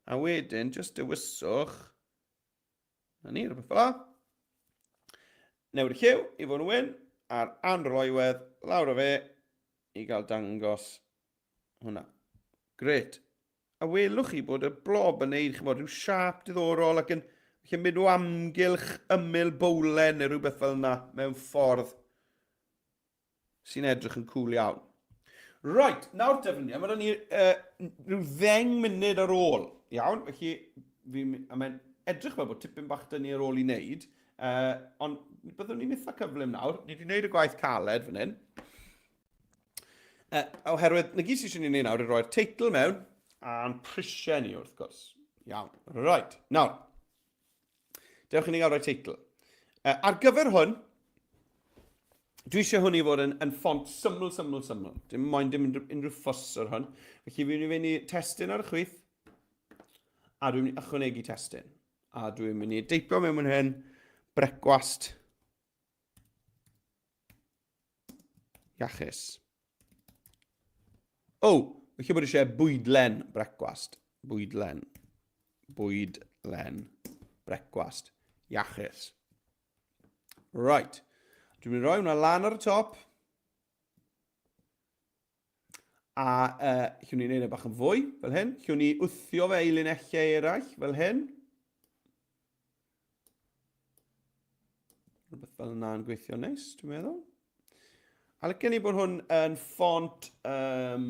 a wedyn just dewiswch, na ni, rhywbeth fel la. Newid y lliw i fod yn wyn, a'r anrhoiwedd lawr o fe i gael dangos hwnna. Gret. A welwch chi bod y blob yn neud, chymod, rhyw siâp diddorol ac yn felly mynd o amgylch ymyl bowlen neu rhywbeth fel yna mewn ffordd sy'n edrych yn cŵl iawn. Right, nawr te ffrindiau, mae ni rhyw ddeng munud ar ôl. Iawn, felly fi, a mae'n edrych fel bod tipyn bach dyn ni ar ôl i wneud, ond byddwn ni'n eitha cyflym nawr. Ni wedi gwneud y gwaith caled fan hyn. Oherwydd, na gyd sydd eisiau ni wneud nawr yw roi'r teitl mewn, a'n prisiau ni wrth gwrs. Iawn, right, nawr, Dewch i ni gael rhoi teitl. Ar gyfer hwn, dwi eisiau hwn i fod yn, yn ffont syml, syml, syml. Dim moyn dim unrhyw, unrhyw ffws ar hwn. Felly fi'n mynd i fynd i testun ar y chwith, a dwi'n mynd i ychwanegu testun. A dwi'n mynd i deipio mewn fan hyn, brecwast iachus. O, oh, felly bod eisiau bwydlen brecwast. Bwydlen. Bwydlen brecwast. Iachus. Right. Dwi'n mynd i roi hwnna lan ar y top. A uh, llwn ni wneud e bach yn fwy, fel hyn. Llwn ni wthio fe i linellau eraill, fel hyn. Rhywbeth fel yna yn gweithio neis, dwi'n meddwl. A licen ni bod hwn yn ffont um,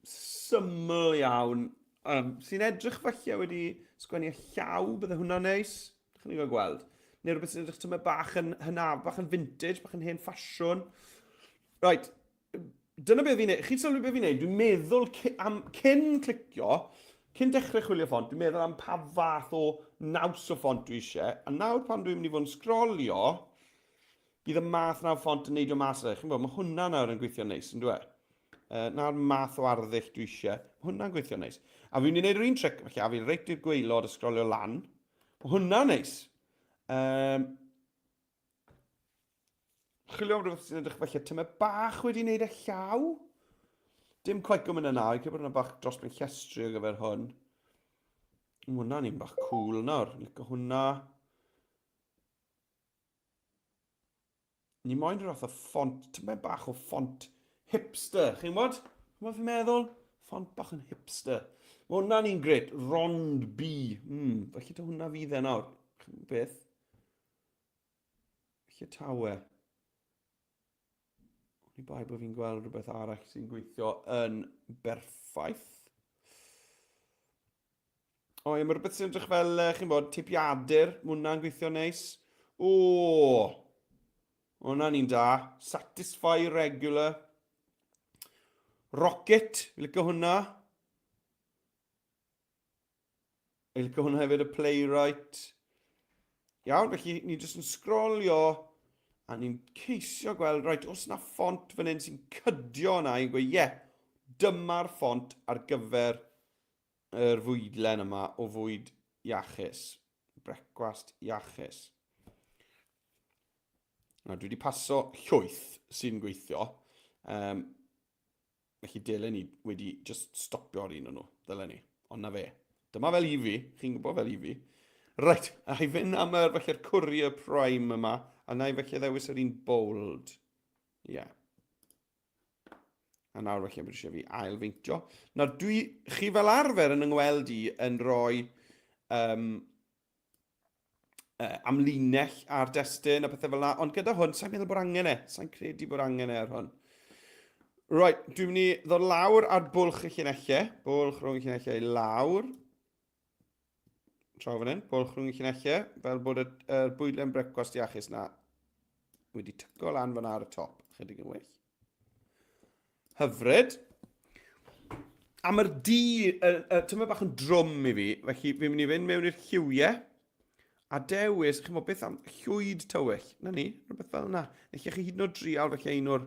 syml iawn, um, sy'n edrych falle wedi sgwennu â llaw, bydde hwnna'n neis. Dych chi'n gael gweld. Neu rhywbeth sy'n edrych tyma bach yn hynaf, bach yn vintage, bach yn hen ffasiwn. Right, dyna beth fi'n neud. Chi'n sylwi beth fi'n neud? Dwi'n meddwl am, cyn clicio, cyn dechrau chwilio ffont, dwi'n meddwl am pa fath o naws o ffont dwi eisiau. A nawr pan dwi'n mynd i fod yn sgrolio, bydd y math na o ffont yn neidio mas ar Chi'n gwybod, mae hwnna nawr yn gweithio'n neis, yn dweud? Uh, na'r math o arddull dwi eisiau. Mae hwnna'n gweithio'n neis. A fi'n mynd i wneud yr un tric, felly a fi reit i'r gwaelod a sgrolio lan. Mae hwnna'n neis. Um, Chwilio am rhywbeth sy'n edrych falle tymed bach wedi wneud â llaw. Dim quite gwmyn yna, fi'n credu bod hwnna bach dros ben llestri ar gyfer hwn. Mae hwnna'n un bach cool nawr. Licio hwnna. Ni moyn rhyw fath o ffont, tymed bach o ffont hipster, chi'n gwybod? Chi'n gwybod fi'n meddwl? Ffont bach yn hipster. Mae hwnna'n un gret, Rond B. Mm, felly ta hwnna fydd e nawr. Beth? Felly tawe. Oni bai bod fi'n gweld rhywbeth arall sy'n gweithio yn berffaith. O, ie, mae rhywbeth sy'n edrych fel, chi'n bod, teipiadur. Mae hwnna'n gweithio neis. O! Hwnna'n un da. Satisfy regular. Rocket, fi'n licio hwnna. Fi'n licio hwnna hefyd, y playwright. Iawn, felly ni jyst yn sgrolio a ni'n ceisio gweld, reit, os yna ffont fan hyn sy'n cydio yna, i'n gweud, ie, yeah, dyma'r ffont ar gyfer yr fwydlen yma o fwyd iachus. Brecwast iachus. Nawr, dwi wedi paso llwyth sy'n gweithio. Um, felly dylen ni wedi just stopio ar un o'n nhw. Dylen ni. Ond na fe. Dyma fel i fi. Chi'n gwybod fel i fi. Reit, a i fynd am yr, felly'r Courier Prime yma, a na i felly ddewis yr un bold. Ie. Yeah. A nawr felly, mae eisiau fi ail-feintio. Nawr, dwi, chi fel arfer yn yngweld i yn rhoi um, amlinell ar destun a pethau fel yna, ond gyda hwn, sa'n meddwl bod angen e. Sa'n credu bod angen e ar hwn. Right, dwi'n mynd i ddod lawr ar bwlch y llinellau. Bwlch rhwng y llinellau i lawr. Draw fan hyn, bwlch rhwng y llinellau, fel bod y, y bwydlen brecwast iachus na wedi tyco lan fan ar y top. Chydig yn well. Hyfryd. A mae'r du, y, tyma bach yn drwm i fi, felly fi'n mynd i fynd mewn i'r lliwiau a dewis, chi'n bod, beth am llwyd tywyll? Na ni, rhywbeth fel yna. Neu chi hyd yn oed drial felly un o'r,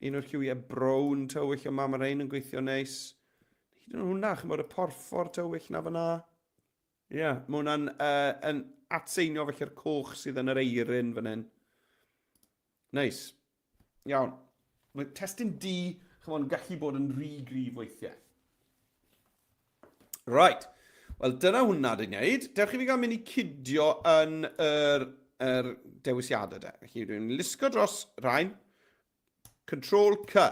un o'r lliwiau brown tywyll yma, mae rhain yn gweithio neis. Hyd yn oed hwnna, chi'n bod, y porffor tywyll na fyna. Ie, yeah, mae hwnna'n uh, yn atseinio felly'r coch sydd yn yr eirin fan hyn. Neis. Iawn. Mae testun D, chymod, yn gallu bod yn rhy gryf weithiau. Right. Wel, dyna hwnna di wneud. Dewch i fi gael mynd i cydio yn yr, yr dewisiadau de. Felly, dwi'n lusgo dros rhain. Control C.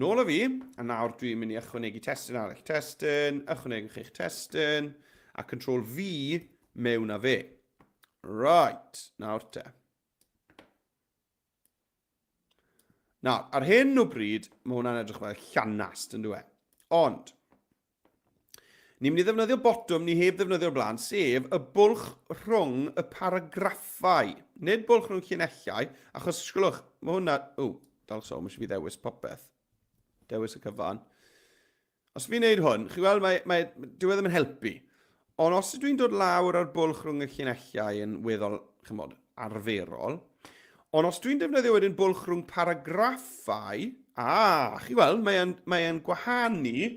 Nôl o fi, a nawr dwi'n mynd i ychwanegu testun arall. Testun, ychwanegwch eich testun, a Control V mewn â fe. Right, nawr te. Nawr, ar hyn o bryd, mae hwnna'n edrych fel llanast, yn dweud. Ond, Ni'n mynd i ddefnyddio botwm ni heb ddefnyddio'r blaen, sef y bwlch rhwng y paragraffau. Nid bwlch rhwng llinellau, achos sgwlwch, mae hwnna... O, dal so, mae eisiau fi ddewis popeth. Dewis y cyfan. Os fi'n neud hwn, chi weld, mae, mae, dyw e ddim yn helpu. Ond os ydw i'n dod lawr ar bwlch rhwng y llinellau yn weddol, chymod, arferol, ond os dwi'n defnyddio wedyn bwlch rhwng paragraffau, a, chi weld, mae'n mae gwahanu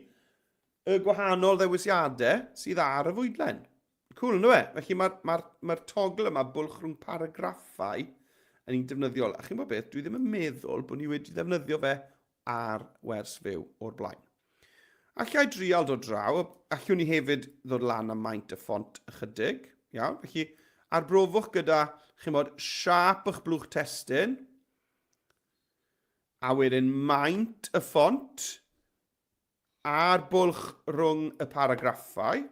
y gwahanol ddewisiadau sydd ar y fwydlen. Cool, ynddo fe? Felly mae'r mae mae togl yma, bwlch rhwng paragraffau, yn un defnyddiol. A chi'n bod beth, dwi ddim yn meddwl bod ni wedi ddefnyddio fe ar wers fyw o'r blaen. Allai drial dod draw, allwn ni hefyd ddod lan am maint y ffont ychydig. Iawn, felly arbrofwch gyda, chi'n bod, siâp eich blwch testun, a wedyn maint y ffont, a'r bwlch rhwng y paragraffau,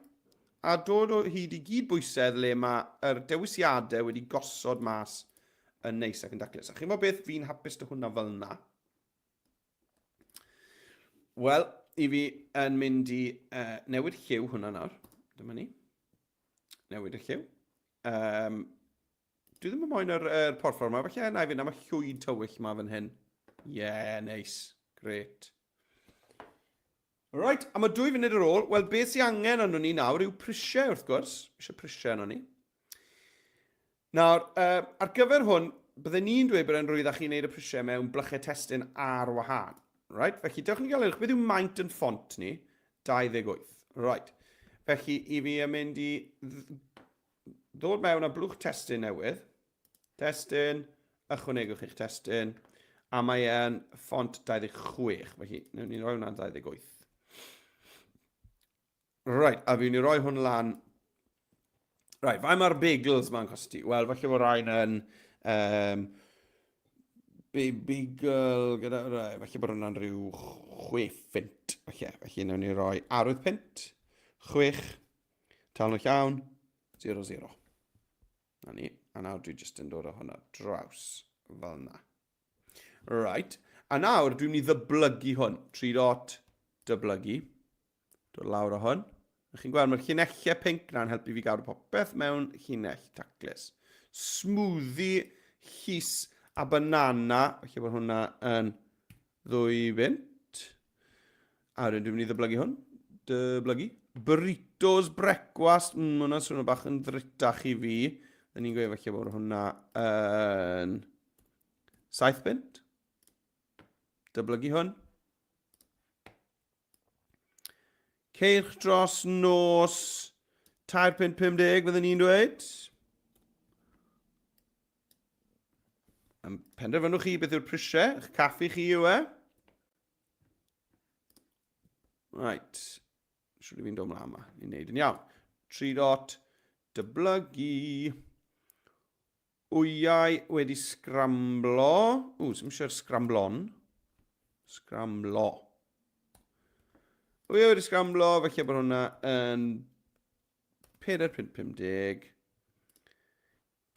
a dod o hyd i gyd-bwysedd le mae'r dewisiadau wedi gosod mas yn neis ac yn daclus. A chi'n gwybod beth, fi'n hapus dy hwnna fel yna. Wel, i fi yn mynd i uh, newid lliw hwnna nawr. Dyma ni. Newid y lliw. Um, dwi ddim yn moyn yr, er porffor yma, felly na i fynd am y llwyd tywyll yma fan hyn. Yeah, neis. Great. Right, a mae dwy funud ar ôl. Wel, beth sy'n angen arno ni nawr yw prisiau, wrth gwrs. Eisiau prisiau arno ni. Nawr, uh, ar gyfer hwn, bydden ni'n dweud bod e'n rhwyddach i wneud y prisiau mewn blychau testun ar wahân. Right? Felly, dewch ni gael edrych, beth yw maint yn ffont ni? 28. Right. Felly, i fi yn mynd i ddod mewn â blwch testun newydd. Testun, ychwanegwch eich testun, a mae e'n ffont 26, felly wnawn ni roi hwnna'n 28. Right, a fi'n i roi hwn lan. Right, faint mae'r bagels ma'n costi? Wel, falle bod rhain yn... Um, bagel gyda... Right, falle bod hwnna'n rhyw 6 ffint. Falle, felly wnawn ni roi arwydd pint, 6, talon llawn, 0, 0. Na ni. A nawr dwi jyst yn dod â hwnna draws fel yna. Right. A nawr dwi'n mynd i ddyblygu hwn. 3 dot dyblygu. Dod lawr o hwn. Chi'n gweld mae'r llinellau pinc na'n helpu fi gadw popeth mewn llinell taclus. Smoothie, llus a banana. Felly bod hwnna yn 2 bunt. A wedyn dwi'n mynd i ddyblygu hwn. Dyblygu. Burritos, brecwast. Hwnna'n swnio bach yn ddrytach i fi. Dyn ni'n gweud falle bod hwnna yn 7 bunt. Dyblygu hwn. Ceirch dros nos 3.50 fyddwn ni'n dweud. Penderfynwch chi beth yw'r prisiau, eich caffi chi yw e. Right. Siwr i fi'n dod mlaen yma. Ni'n neud yn iawn. 3 dot dyblygu. Wyau wedi sgramblo. Ww, sy'n eisiau'r sgramblon. Sgramblo. Wyau wedi sgramblo, felly bod hwnna yn 4.50.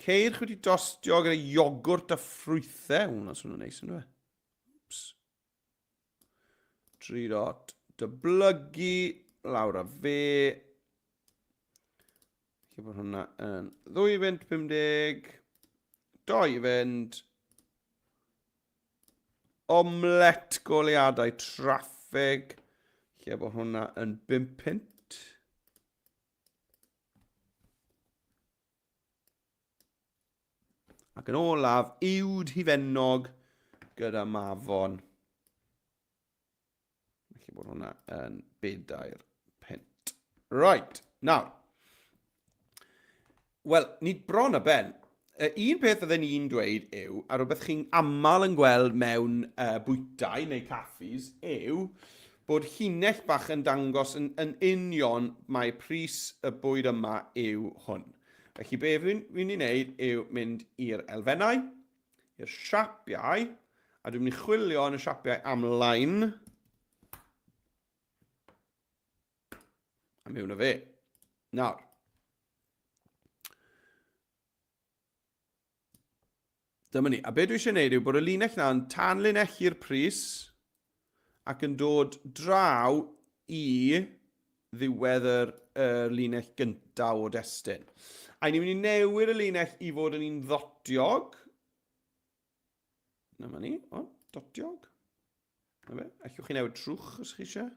Ceirch wedi dostio gyda iogwrt a ffrwythau. Ww, hwnna'n swnio'n neis, ynddo fe? Oops. 3 dot dyblygu lawr a fe. Felly bod hwnna yn 2 fynd 50, 2 fynd, omlet goleadau traffig, lle bod hwnna yn 5 punt. Ac yn olaf, uwd hufennog gyda mafon. Felly bod hwnna yn bedair punt. Right, nawr. Wel, ni bron a ben. Un peth fydden ni'n dweud yw, a rhywbeth chi'n aml yn gweld mewn bwytai neu caffis, yw bod llinell bach yn dangos yn, yn union mae pris y bwyd yma yw hwn. Felly be fi'n mynd i wneud yw mynd i'r elfennau, i'r siapiau, a dwi'n mynd i chwilio yn y siapiau am line. A mewn o fe. Nawr. Dyma ni. A be dwi eisiau gwneud yw bod y linell na yn tanlinellu'r pris ac yn dod draw i ddiwedd yr, yr linell gyntaf o destun. A ni'n mynd i newid y linell i fod yn un ddotiog. Dyma ni, o, dotiog. Na fe, allwch chi newid trwch os chi eisiau.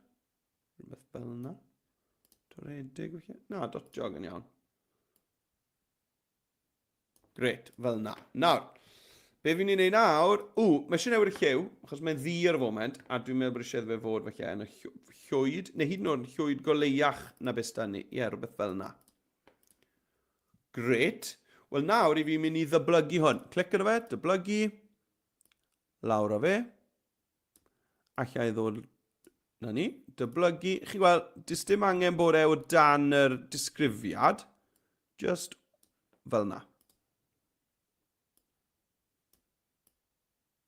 Rhywbeth fel yna. Toredig, felly. Na, dotiog yn iawn. Gret, fel yna. Nawr, be fi'n ei wneud nawr... Ww, mae eisiau newid y lliw, achos mae'n ddu ar y foment, a dwi'n meddwl bod eisiau iddo fe fod felly yn y llwyd, neu hyd yn oed yn llwyd goleiach na beth da ni. Ie, yeah, rhywbeth fel yna. Gret. Wel nawr i fi'n mynd i ddyblygu hwn. Clic arno fe, dyblygu, lawr o fe. Alla i ddod na ni, dyblygu. Chi gweld, does dim angen bod e o dan yr disgrifiad. Just fel na.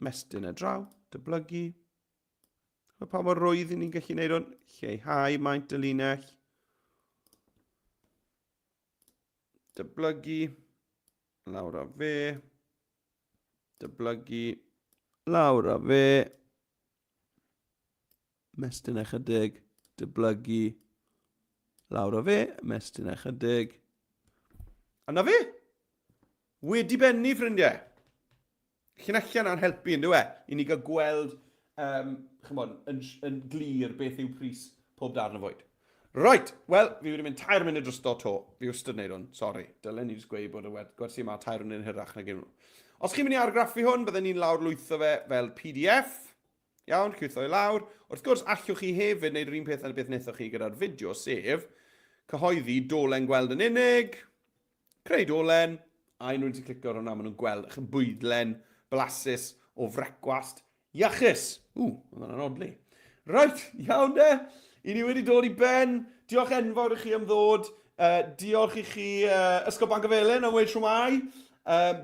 Mestyn e draw, dyblygu. Chwa pa mor rwydd i ni'n gallu gwneud hwn? Lleihau maint y linell. Dyblygu. Lawr â fe. Dyblygu. Lawr â fe. Mestyn ychydig. Dyblygu. Lawr â fe. Mestyn ychydig. A na fe! Wedi bennu, ffrindiau. Llinellau yna'n helpu, yn dyw e? I ni gael gweld um, chymod, yn, yn glir beth yw pris pob darn o fwyd. Right, wel, fi wedi mynd tair munud drosto to. Fi wastad yn neud hwn, sori. Dylen ni jyst gweud bod y gwersi yma tair munud yn hirach nag unrhyw. Os chi'n mynd i argraffu hwn, bydden ni'n lawr lwytho fe fel PDF. Iawn, llwytho i lawr. Wrth gwrs, allwch chi hefyd wneud yr un peth â beth wnaethoch chi gyda'r fideo, sef cyhoeddi dolen gweld yn unig, Creu dolen, a unrhyw un sy'n clicio ar hwnna, maen nhw'n gweld eich bwydlen blasus o frecwast iachus. Ww, oedd hwnna'n odli. Reit, iawn de. I ni wedi dod i ben. Diolch enfawr i chi am ddod. Diolch i chi uh, Ysgol Banc y Felin am weud shwmae.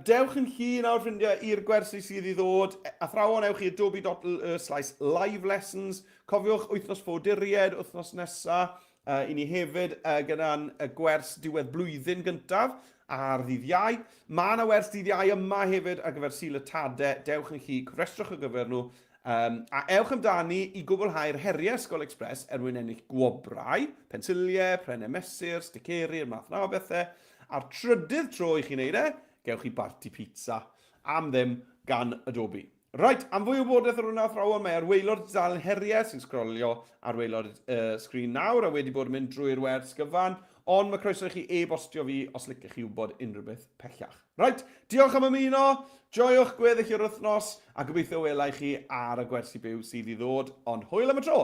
Dewch yn llu nawr, ffrindiau, i'r gwersi sydd i ddod. Athrawon, ewch i adobe.live lessons. Cofiwch, wythnos ffoaduriaid, wythnos nesaf. I ni hefyd gyda'n gwers diwedd blwyddyn gyntaf. ar ddydd Iau. Mae yna wers dydd Iau yma hefyd ar gyfer Sul y Tade. Dewch yn chi, cofrestrwch ar gyfer nhw. Um, a ewch amdani i gwblhau'r heriau Ysgol Express er mwyn ennill gwobrau, pensiliau, prennau mesur, sticeri, a'r math na o bethau. A'r trydydd tro i chi wneud e, gewch chi barti pizza am ddim gan Adobe. Reit, am fwy o wybodaeth ar hwnna athrawon, mae ar waelod dudalen heriau sy'n sgrolio ar waelod y uh, sgrin nawr a wedi bod yn mynd drwy'r wers gyfan, ond mae croeso i chi e-bostio fi os licech chi wybod unrhyw beth pellach. Reit, diolch am ymuno, joiwch gweddill yr wythnos, a gobeithio wela i chi ar y gwersi byw sydd i ddod, ond hwyl am y tro!